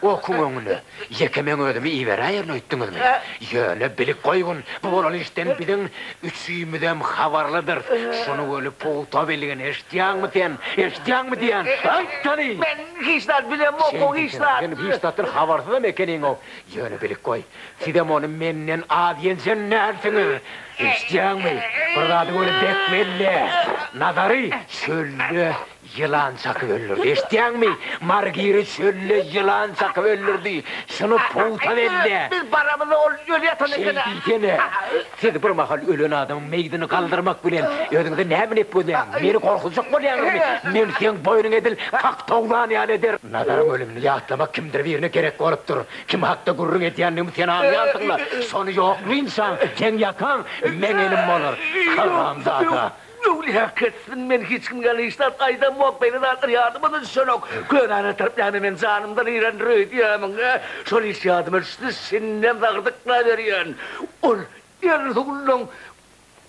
Okuň öňüne ýeke meň özümi iberäýerin öýtdüňizmi? Ýöne bilip goýgun, bu bolan işden biziň üçümizem habarlydyrys. Şuny weli pugta bilgin, eşidýäňmi sen? Eşidýäňmi diýýän? Aýt hany! Men hiç zat bilemok-ow, hiç zat! Sen hiç zatdan habarsyzam ekeniň-ow. Ýöne bilip goý, sizem ony menden az ýenjen dälsiňiz. Eşidýäňmi? Bir zady weli bek belle, Nazary çölde Ýylan çakyp öldürdi. Eşidýäňmi? Margiri çölde ýylan çakyp öldürdi. Şuny pugta belle. Biz baramyzda ol öli ýatan eken-ä. Şeý diýsene. Siz bir mahal ölen adamyň meýdini galdyrmak bilen özüňize näme nep gözleýäňiz? Meni gorkuzjak bolýaňyzmy? Men seň boýnuňy edil kak towlan ýaly ederin. Nazaryň ölümini ýatlamak kimdir birine gerek bolupdyr. Kim hakda gürrüň edýändigimi sen aňýansyň-la. Şony ýoklynçaň, seň ýakaň meň elim bolar. Haramzada. Öwlüýä ketsin, men hiç kim ýaly hiç zat aýdamok, beýle zatlar ýadyma-da düşenok. Könäni aýtaryp näme men janymdan irendir öýdýämiň, ä? Şol iş ýadyma düşdi, şindem sagyrdyklaberýän. Ol Ýerzullaň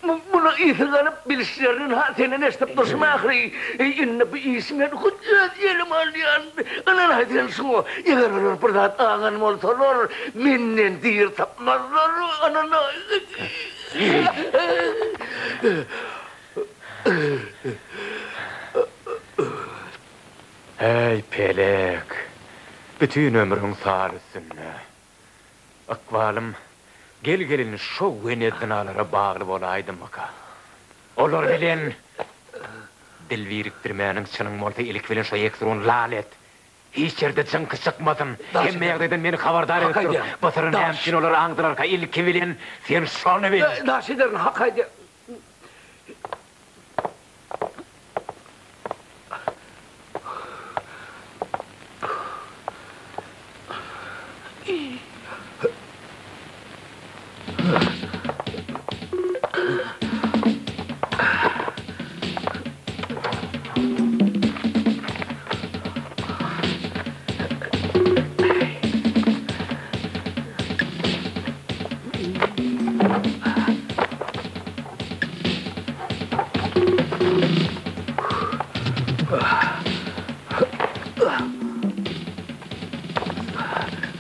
muny ysy galyp bilişlerini ha senden eşidip durşum ahyry. Indi bu işi men hut öz elime alýan. Ynanaý sen şuňa, eger olar bir zat aňan bolsalar, menden diri tapmazlar, ynanaý. Eý, pelek, bütin ömrüň sal üstünde. Ykbalym gel-gelin şo wenezzinalara bagly bolaýdymyka? Olar bilen dil birikdirmäniň çynyň bolsa ilki bilen şo ýeksirun lal et. Hiç ýerde jyňky çykmasyn. Hemme ýagdaýdan meni habardar edip dur. Bu syry näme üçin olar aňdylarka, ilki bilen sen şony bil. Daş ederin, hak aýdýaň.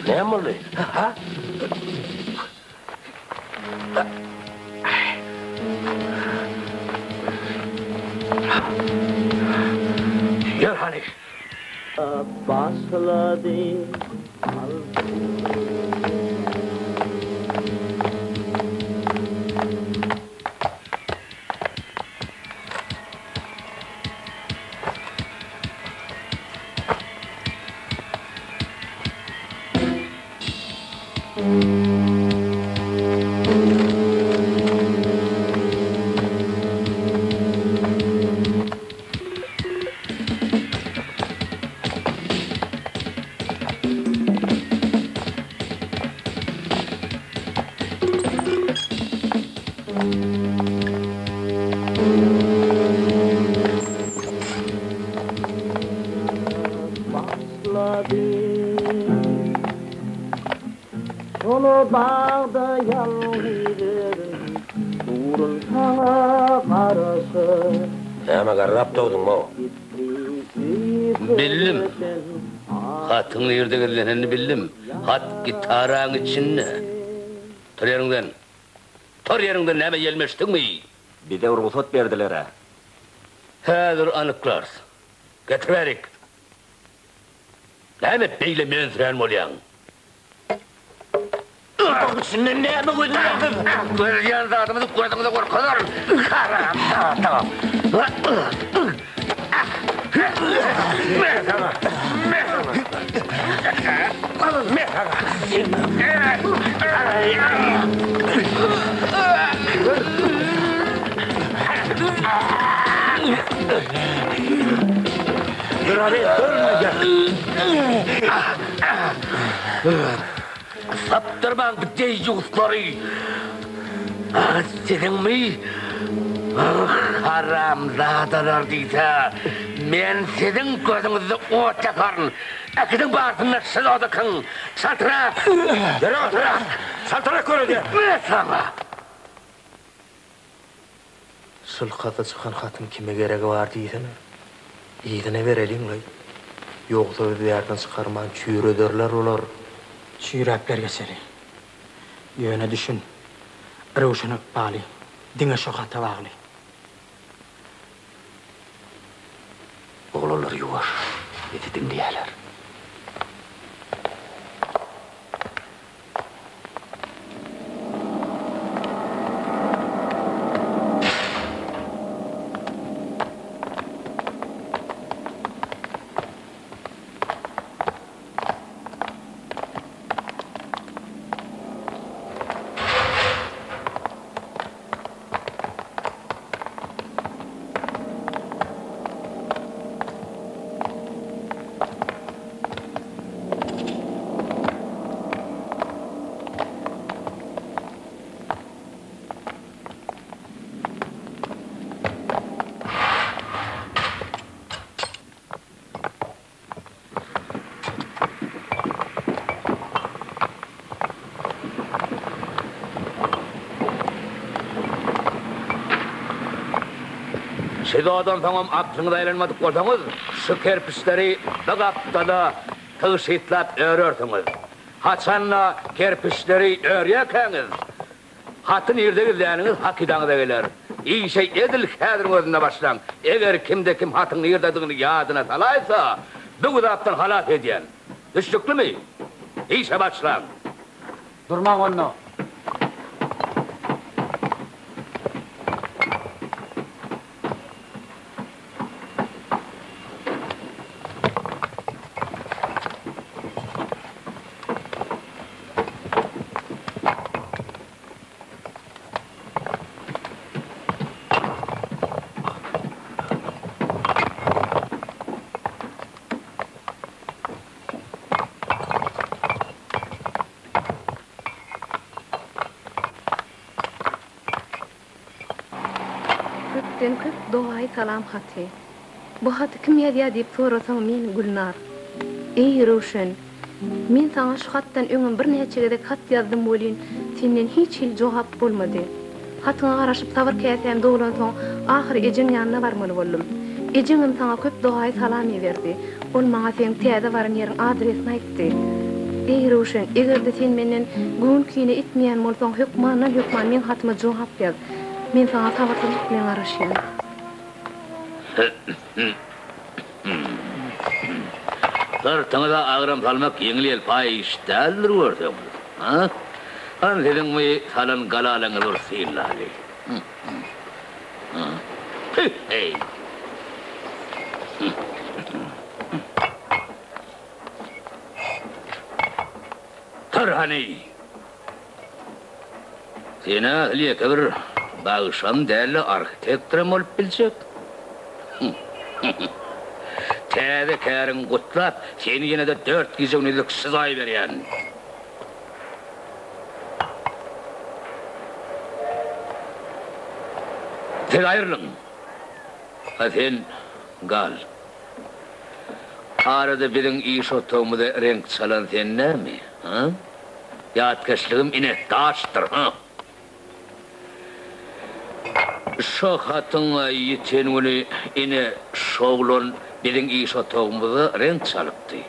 Näme boldy? Ha? Ýör hany. Başlady. Şol bagda ýalňyz özüm Durun saňa garaşyp. Näme garrap dogduňmy-ow? Bildim. Hatyň nirde gizlenenini bildim. Hat gitaraň içinde. Tur ýeriňden. Tur ýeriňden näme ýelmeşdiňmi? Bize rugsat berdiler-ä. Häzir anyklarys. Getir bärik. Näme beýle mönsürän bolýaň? Otagyň içinde näme gözleýäňiz? Gözleýän zadymyzy gözüňize görkezerin. Haramzada! Me saňa! Me saňa! Me saňa! Dur abi, dur! Sapdyrmaň bu deýýuslary! Siziňmi? Haramzadalar diýse, men siziň gözüňizde ot ýakaryn! Äkidiň barysyny şylodykyň! Çaltrak! Ýere oturak! Çaltrak görede! Me saňa! Şylkasy çykan hatyň kime geregi bar diýsene. Yzyna bereliň-laý. Ýogsa biz bärden çykarman çüýrederler olar. Çüýräpler geçeli. Ýöne düşün, Röwşen ykbaly diňe şo hata bagly. Oglanlar ýuwaş, bizi diňleýärler. Siz odansoňam aklyňyza aýlanmadyk bolsaňyz, şu kerpiçleri bir gapdala tygşytlap örersiňiz. Haçan-da kerpiçleri örýärkäňiz, haty nirde gizläniňiz hakydaňyza geler. Işe edil häziriň özünde başlaň. Eger kimde-kim hatyň nirdedigini ýadyna salaýsa, bu güzapdan halas edýän. Düşnüklimi? Işe başlaň! Durmaň onda. Köpden köp dogaýy salam haty. Bu haty kim ýazýar diýip sorasaň men Gülnar. Eý Röwşen! Men saňa şu hatdan öňem birnäçe gezek hat ýazdym welin senden hiç hili jogap bolmady. Hatyňa garaşyp sabyr käsäm dolansoň ahyry ejeň ýanyna barmaly boldum. Ejeňem saňa köp dogaýy salam iberdi. Ol maňa seň täze baran ýeriň adresini aýtdy. Eý Röwşen, eger-de sen menden göwün-kine etmeýän bolsaň hökmandan hökman meň hatyma jogap ýaz. Men saňa sabyrsyzlyk bilen garaşýan. Syrtyňyza agram salmak ýeňil-ýelpaý iş däldir görseňiz, a? Hany siziň bu salan galalaňyzy bir synlaly. Püh-heý! Tur hany! Sen-ä asyl ýeke bir bagşam däl-de, arhitektoram bolup biljek. Täze käriňi gutlap, seni ýene-de dört gije-gündizlik şyzaý berýän. Siz aýrylyň. A sen gal. Arada biziň iş otagymyza reňk çalan sen dälmi, a? Ýatkeşligim ine, daşdyr, ha! Şo hatyň ýiten güni ine şo oglan biziň iş otagymyza reňk çalypdy.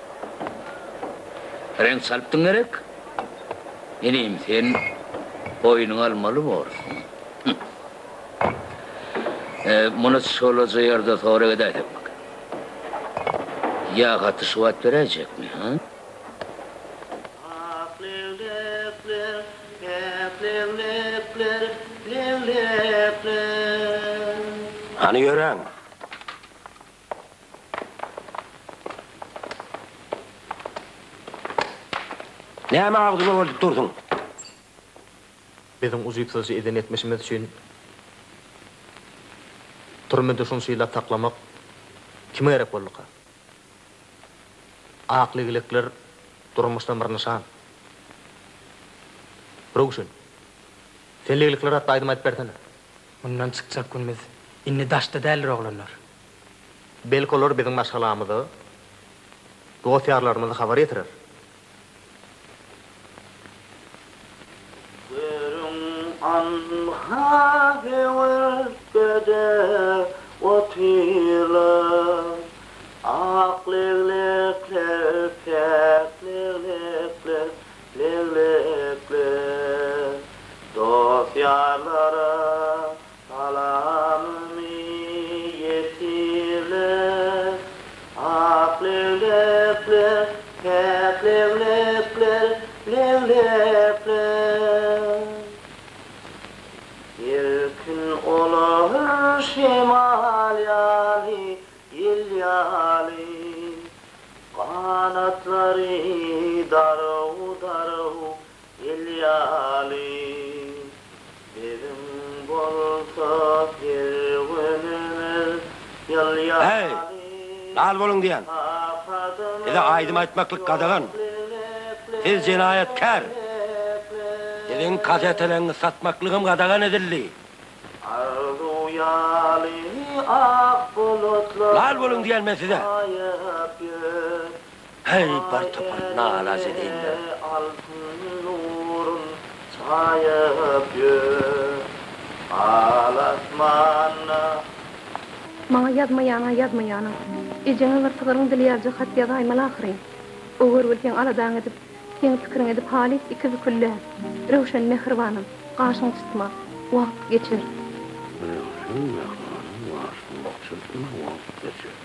Reňk çalypdyň gerek? Inim, sen. Boýnuňa almaly borsuň. Muny çolaja ýerde sorag edäýsekmik? Ýa haty şu wagt beräýjekmi, hä? Ak leglekler, päk leglekler, leglekler. Hany ýöräň! Näme agzyňa boldup dursuň? Biziň ujypsyzja eden etmişimiz üçin türmede şunça ýyllap saklamak kime gerek bolduka? Ak leglekler durmuşdan bir nyşan. Röwşen, sen leglekler hakda aýdym aýdyp bersene. Mundan çykjak günümiz indi daşda däldir oglanlar. Belki olar biziň maşgalamyza, dost-ýarlarymyza habar ýetirer. Görüň anha höwürtgede otyrlar, Ak leglekler, päk leglekler, leglekler. Dost-ýarlara Salamymy ýetirler, Ak leglekler, päk leglekler, leglekler. Erkin olar şemal ýaly, ýel ýaly, Ganatlary daraw-daraw El ýaly biziň bolsa her günümiz ýyl Heý! ýaly. Lal boluň diýýän! Size aýdym aýtmaklyk gadagan! Siz jenaýatkär! Siziň kaseteleňizi satmaklygam gadagan edildi! Arzuw ýaly ak bulutlar Lal boluň diýýän men size! aýap ýör. Häý, bir topar nalaç edeýin-dä. Altyn nurun çaýyp ýör al asmanda. Maňa ýazmaýan-a ýazmaýanyň. Ejeňe bir sygyryň dili ýalyja hat ýazaýmaly ahyryn. O görgüli seň aladaňy edip, seň pikiriňi edip halys ikibüküldi. Röwşen mähribanym, gaşyňy çytma. Wagt geçer. Röwşen mähribanym, gaşyňy çytma, wagt geçer.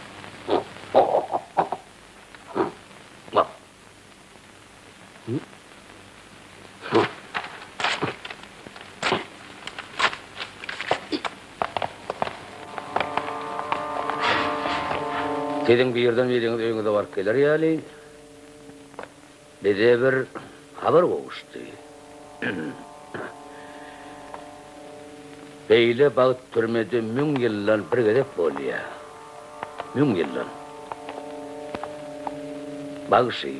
Siziň birden biriňiz öýüňize baryp geler ýaly, bize bir habar gowuşdy. Beýle bagt türmede müň ýyldan bir gezek bolýar. Müň ýyldan. Bagşy,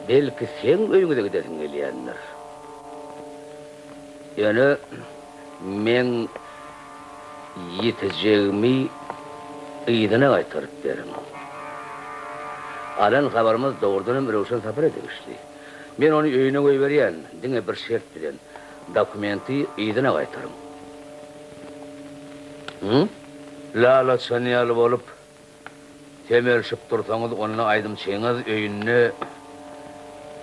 belki seň öýüňize gidesiň gelýändir. Ýöne meň ýetejegimi yzyna gaýtaryp beriň. Alan habarymyz dogrudanam Röwşen Sapara degişli. Men ony öýüne goýberýän, diňe bir şert bilen, dokumenti yzyna gaýtaryň. Hü? Lal açan ýaly bolup, semelşip dursaňyz, onda aýdymçyňyz öýünde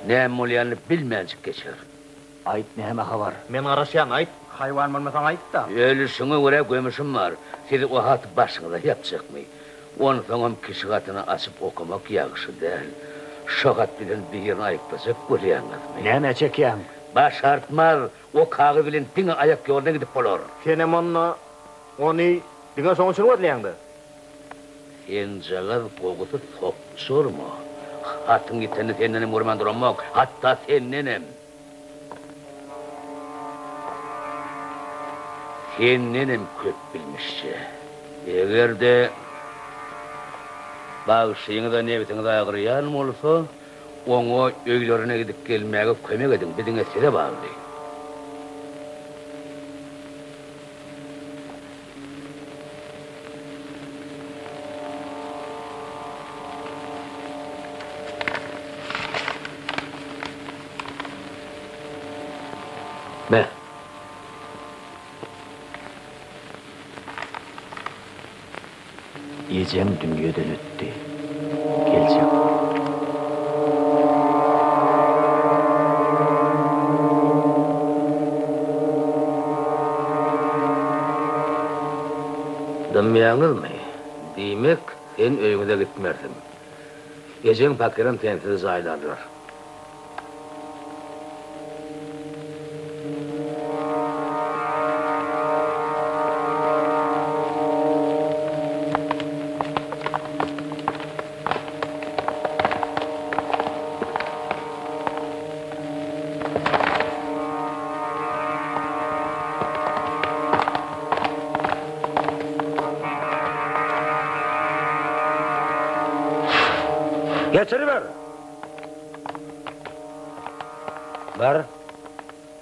näme bolýanyny bilmänjik geçer. Aýt, näme habar? Men garaşýan, aýt! Haýwan bolmasaň aýt-da. Ölüşiňe görä gömüşim bar. Siz o haty başyňyza ýapjakmy? Onsoňam kişi hatyny açyp okamak ýagşy däl. Şo hat bilen birini aýyplajak bolýaňyzmy? Nämä çekýäň? Başartmaz! O kagyz bilen diňe aýak ýoluna gidip bolar. Senem onda ony diňe şoň üçin gözleýäňdä? Senjagaz gowusy sokjurma. Hatyň ýitenini sendenem görmän duramok, hatda sendenem. Sendenem köp bilmişje. Eger-de bagşyňyza nebsiňiz agyrýan bolsa, oňa öýlerine gidip gelmäge kömek ediň, bu diňe size bagly. Me. Ejeň dünýeden ötdi. Geljek bol. Düşünýäňizmi? Diýmek, sen öýüňize gitmersiň. Ejeň pakyram sensiz jaýlarlar. Geçiriber! Bir,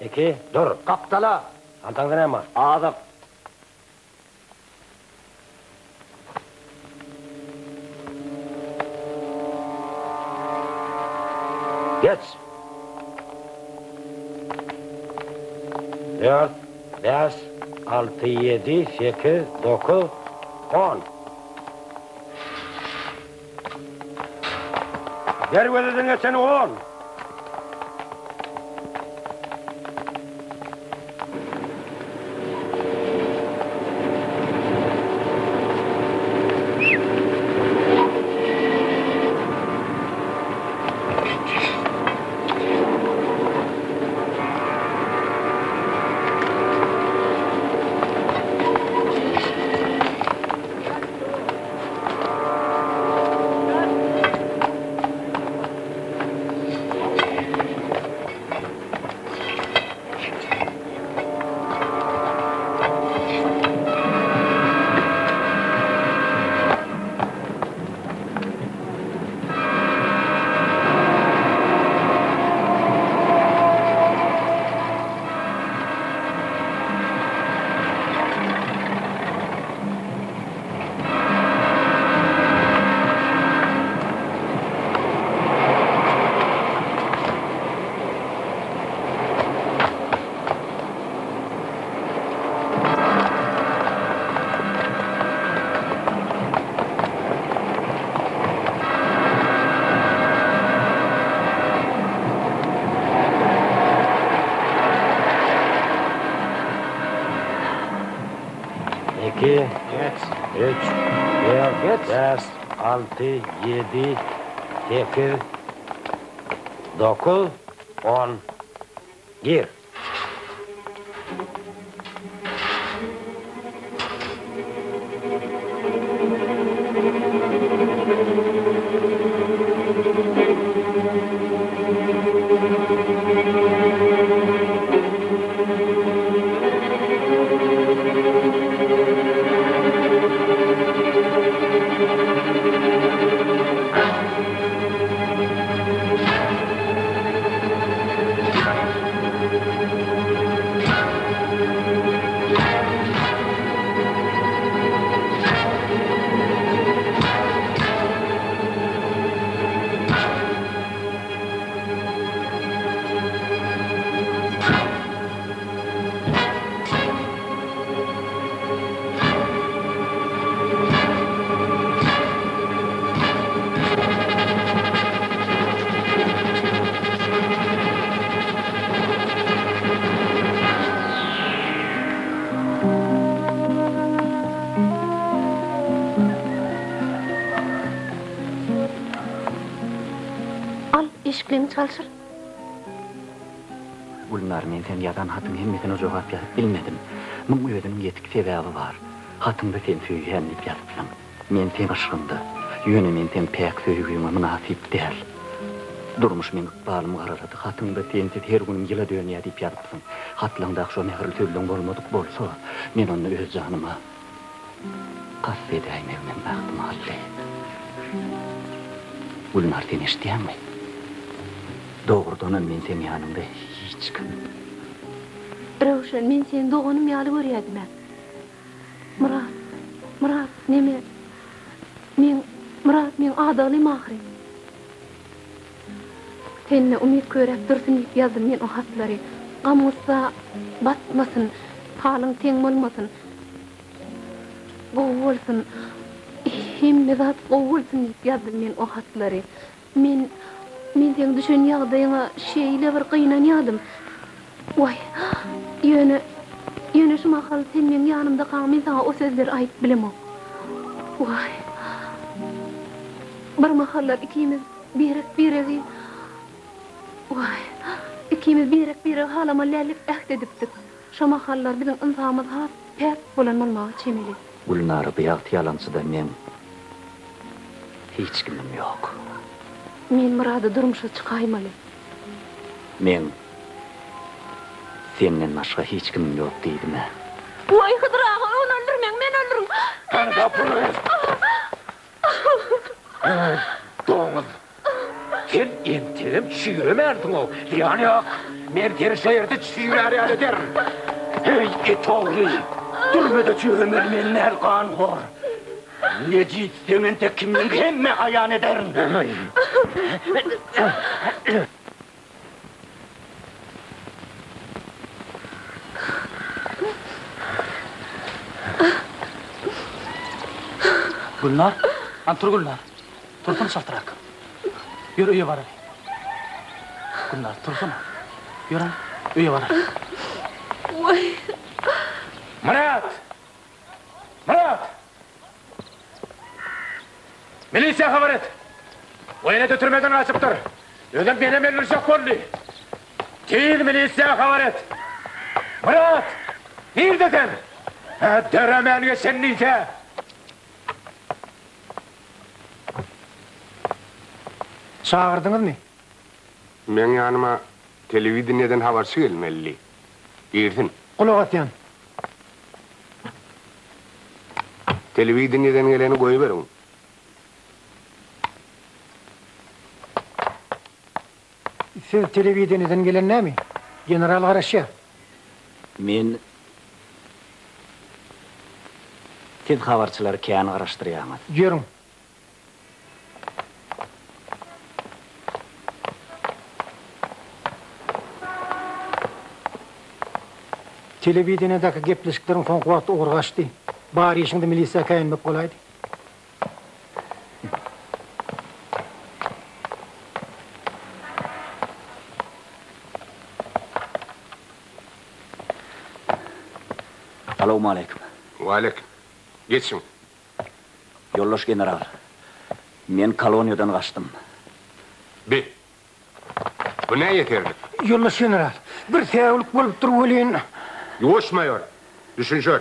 iki, dur! Gapdala! Haltaňda näme bar? Azyk. Geç! Dört, bäş, alty, ýedi, sekiz, dokuz, on. Derwezeden geçen on. Iki, üç, dört, bäş, alty, ýedi, sekiz, dokuz, on. Gir. Al, eşikleňi çalşyr. Gülnar, men seň ýazan hatyň hemmesine jogap ýazyp bilmedim. Muň özüniň ýetik sebäbi bar. Hatyňda sen söýýän diýip ýazypsyň. Men seň yşgyňda. Ýöne men seň päk söýgüňe mynasyp däl. Durmuş meň ykbalymy garalady. Hatyňda sensiz her günüm ýyla dönýär diýip ýazypsyň. Hatlaňdaky şo mähirli sözleň bolmadyk bolsa, men onda öz janyma kast edäýmegimem ähtimaldy. Gülnar sen eşidýäňmi? Dogrudanam men seň ýanyňda hiç kim. Röwşen men seni doganym ýaly görýädim-ä. Myrat, Myrat neme meň Myrat meň adaglym ahyryn. Sende umyt köräp dursun diýip ýazdym men o hatlary. Gam-gussa batmasyn, halyň teň bolmasyn. Gowy bolsun, hemme zat gowy bolsun diýip ýazdym men o hatlary. Men, men seň düşen ýagdaýyňa şeýle bir gynanýadym. Waý, ýöne, ýöne şu mahal sen meň ýanymdakaň men saňa o sözleri aýdyp bilemok. Waý. Bir mahallar ikimiz birek-biregi Waý. Ikimiz birek-biregi halamaly däldik äht edipdik. Şo mahallar biziň ynsabymyz has päk bolan bolmaga çemeli. Gülnara bu ýagty ýalançyda meň hiç kimim ýok. Men Myrada durmuşa çykaýmaly. Meň senden başga hiç kimim ýok diýdim-ä. Waý, Hydyr aga, ony öldürmäň, meni öldüriň! Hany gapyny Eý, doňuz! Sen entegem çüýremänsiň-ow! Zyýany ýok! Men seni şo ýerde çüýrär ýaly ederin! Eý, it ogly! Türmede çüýremeli men däl, ganhor! Nejis, seň entek kimligiňi hemmä aýan ederin! Gülnar, han tur Gülnar. Tursana çaltrak. Ýör öýe baraly. Gülnar, tursana. Ýör han, öýe baraly. Waý. Myrat! Myrat! Milisiýa habar et! O ene-de türmeden gaçypdyr. Özem menem öldürjek boldy. Tiz milisiýa habar et! Myrat! Nirde sen? Hä, döremän geçen diýse. Çagyrdyňyzmy? Meň ýanyma telewideniýeden habarçy gelmelidi. Girsin. Gulak asýan. Telewideniýeden geleni goýberiň. Siz telewideniýeden gelen nämi? General garaşýar. Men Siz habarçylary kän garaşdyrýaňyz. Ýörüň. Telewideniýedäki gepleşikleriň soňky wagtda ugry gaçdy. Bar işiňde milisiýa käýinmek bolaýdy. Salowmaleýkim. Waleýkim. Geçiň. Ýoldaş general, men koloniýadan gaçdym. Bi, bu nä ýeserlik? Ýoldaş general, bir säwlik bolupdyr welin. Ýuwaş, maýor! Düşünşer.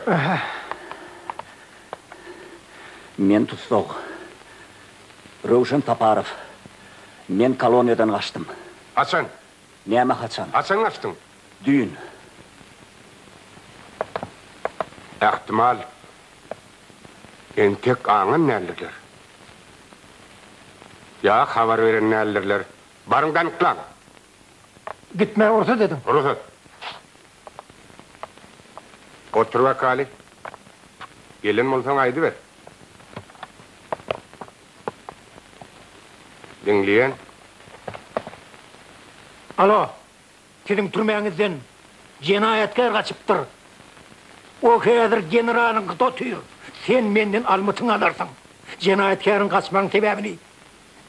Men tussag. Röwşen Saparow. Men koloniýadan gaçdym. Haçan? Näme haçan? Haçan gaçdyň? Düýn. Ähtimal, Entek aňan däldirler. Ýa habar beren däldirler. Baryň danyklaň! Gitmäge rugsat ediň. Rugsat. Otur bakaly. Gelen bolsaň aýdyber. Diňleýän. Alo. Siziň türmäňizden jenaýatkär gaçypdyr. O häzir generalyňkyda otyr. Sen menden almytyňy alarsyň. Jenaýatkäriň gaçmagyň sebäbini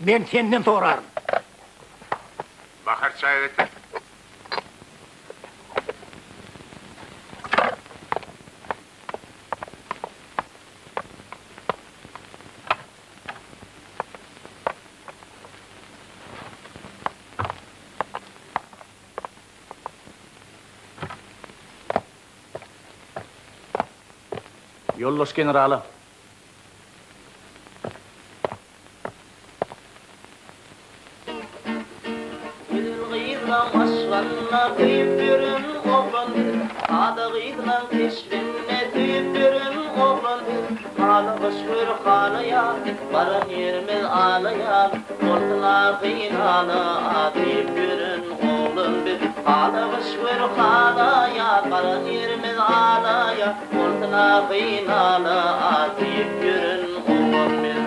men senden soraryn. Bahar çaý getir. Ýoldaş generala. Gözel gyzlaň aşgynna köýüp ýören oglan biz, Sada gyzlaň keşbinne söýüp ýören oglan biz. Haly gyş gör halaýar, baran ýerimiz alaýar, Bolsun ahy-nala diýip ýören oglan biz. Haly gyş gör halaýar, baran ýerimiz alaýar, Bolsun ahy-nala diýip ýören oglan biz.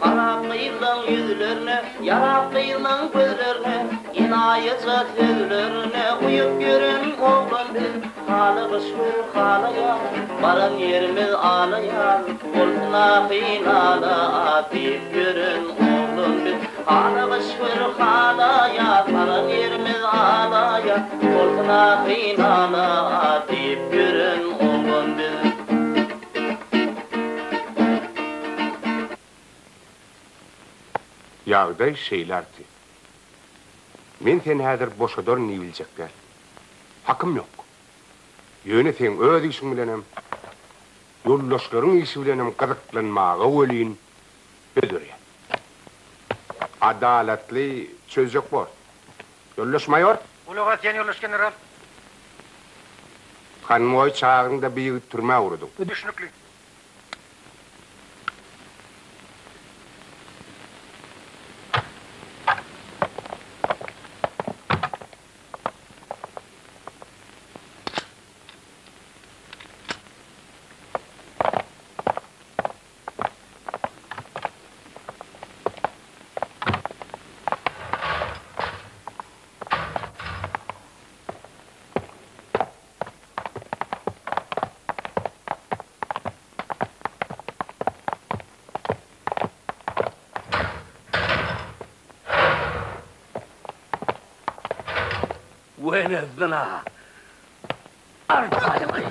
Garap gyzlaň ýüzlerine, ýarap gyzlaň gözlerine, Enaýyja sözlerine uýup ýören oglan biz. Haly gyş gör halaýar, baran ýerimiz alaýar, Bolsun ahy-nala diýip ýören oglan biz. Haly gyş gör halaýar, baran ýerimiz alaýar, Bolsun ahy-nala diýip ýören oglan. Ýagdaý şeýle artist. Men seni häzir boşadaryn diýibiljek däl. Hakym ýok. Ýöne seň öz işiň bilenem, ýoldaşlaryň işi bilenem gyzyklanmaga welin höz berýän. Adalatly çözjek bor. Ýoldaş maýor! Gulak asýan ýoldaş general. Konwoý çagyň-da bir ýigit türmä ugradyň. Düşnükli. Wenezyna! Arkaýyň!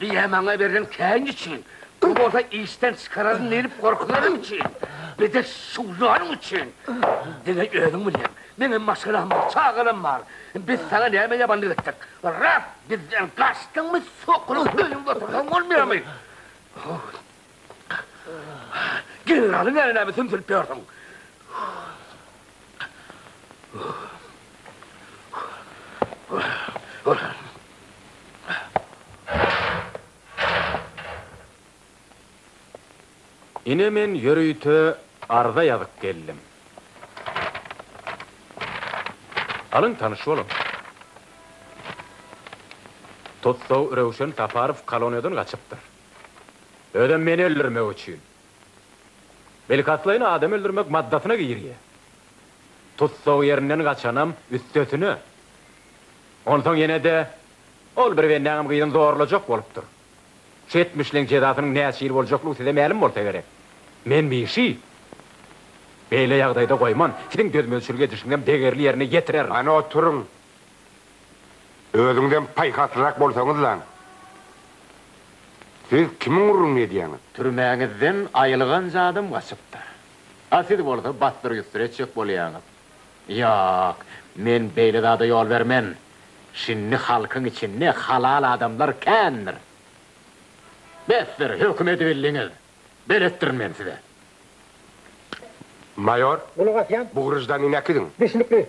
Biýä maňa berlen käýinç üçin, bu bolsa işden çykararyn diýlip gorkulanym üçin, bir-de şuwlanyň üçin. Diňe özüň bilýäň. Meňem maşgalam bar, çagalam bar. Biz saňa näme ýamanlyk etdik? Ras, bizden gaçdyňmy, sokulyp öýüňde otursaň bolmaýarmy? Generalyň ýanyna näme sümsülip ýörsüň? Ine men ýörite arza ýazyp geldim. Alyň tanyş boluň. Tussag Röwşen Saparow koloniýadan gaçypdyr. Özem meni öldürmek üçin. Bilkastlaýyn adam öldürmek maddasyna girýär. Tussag ýerinden gaçanam üstesine. Onsoň ýene-de ol bir bendäňem gyzyny zorlajak bolupdyr. Şu etmişleň jezasynyň näçe ýyl boljaklygy size mälim bolsa gerek. Men bu işi beýle ýagdaýda goýman, siziň dözmezçilik edişiňizem degerli ýerine ýetirerin. Hany oturyň. Özüňizem paýhaslyrak bolsaňyzlaň. Siz kimiň gürrüňini edýäňiz? Türmäňizden aýylganç adam gaçypdyr. A siz bolsa bassyr-ýussur etjek bolýaňyz. Ýok, men beýle zada ýol bermen. Şindi halkyň içinde halal adamlar kändir. Besdir, höküm edibildiňiz. Beletdirin men size. Maýor, Gulak asýan. bu grajdanini äkidiň. Düşnükli.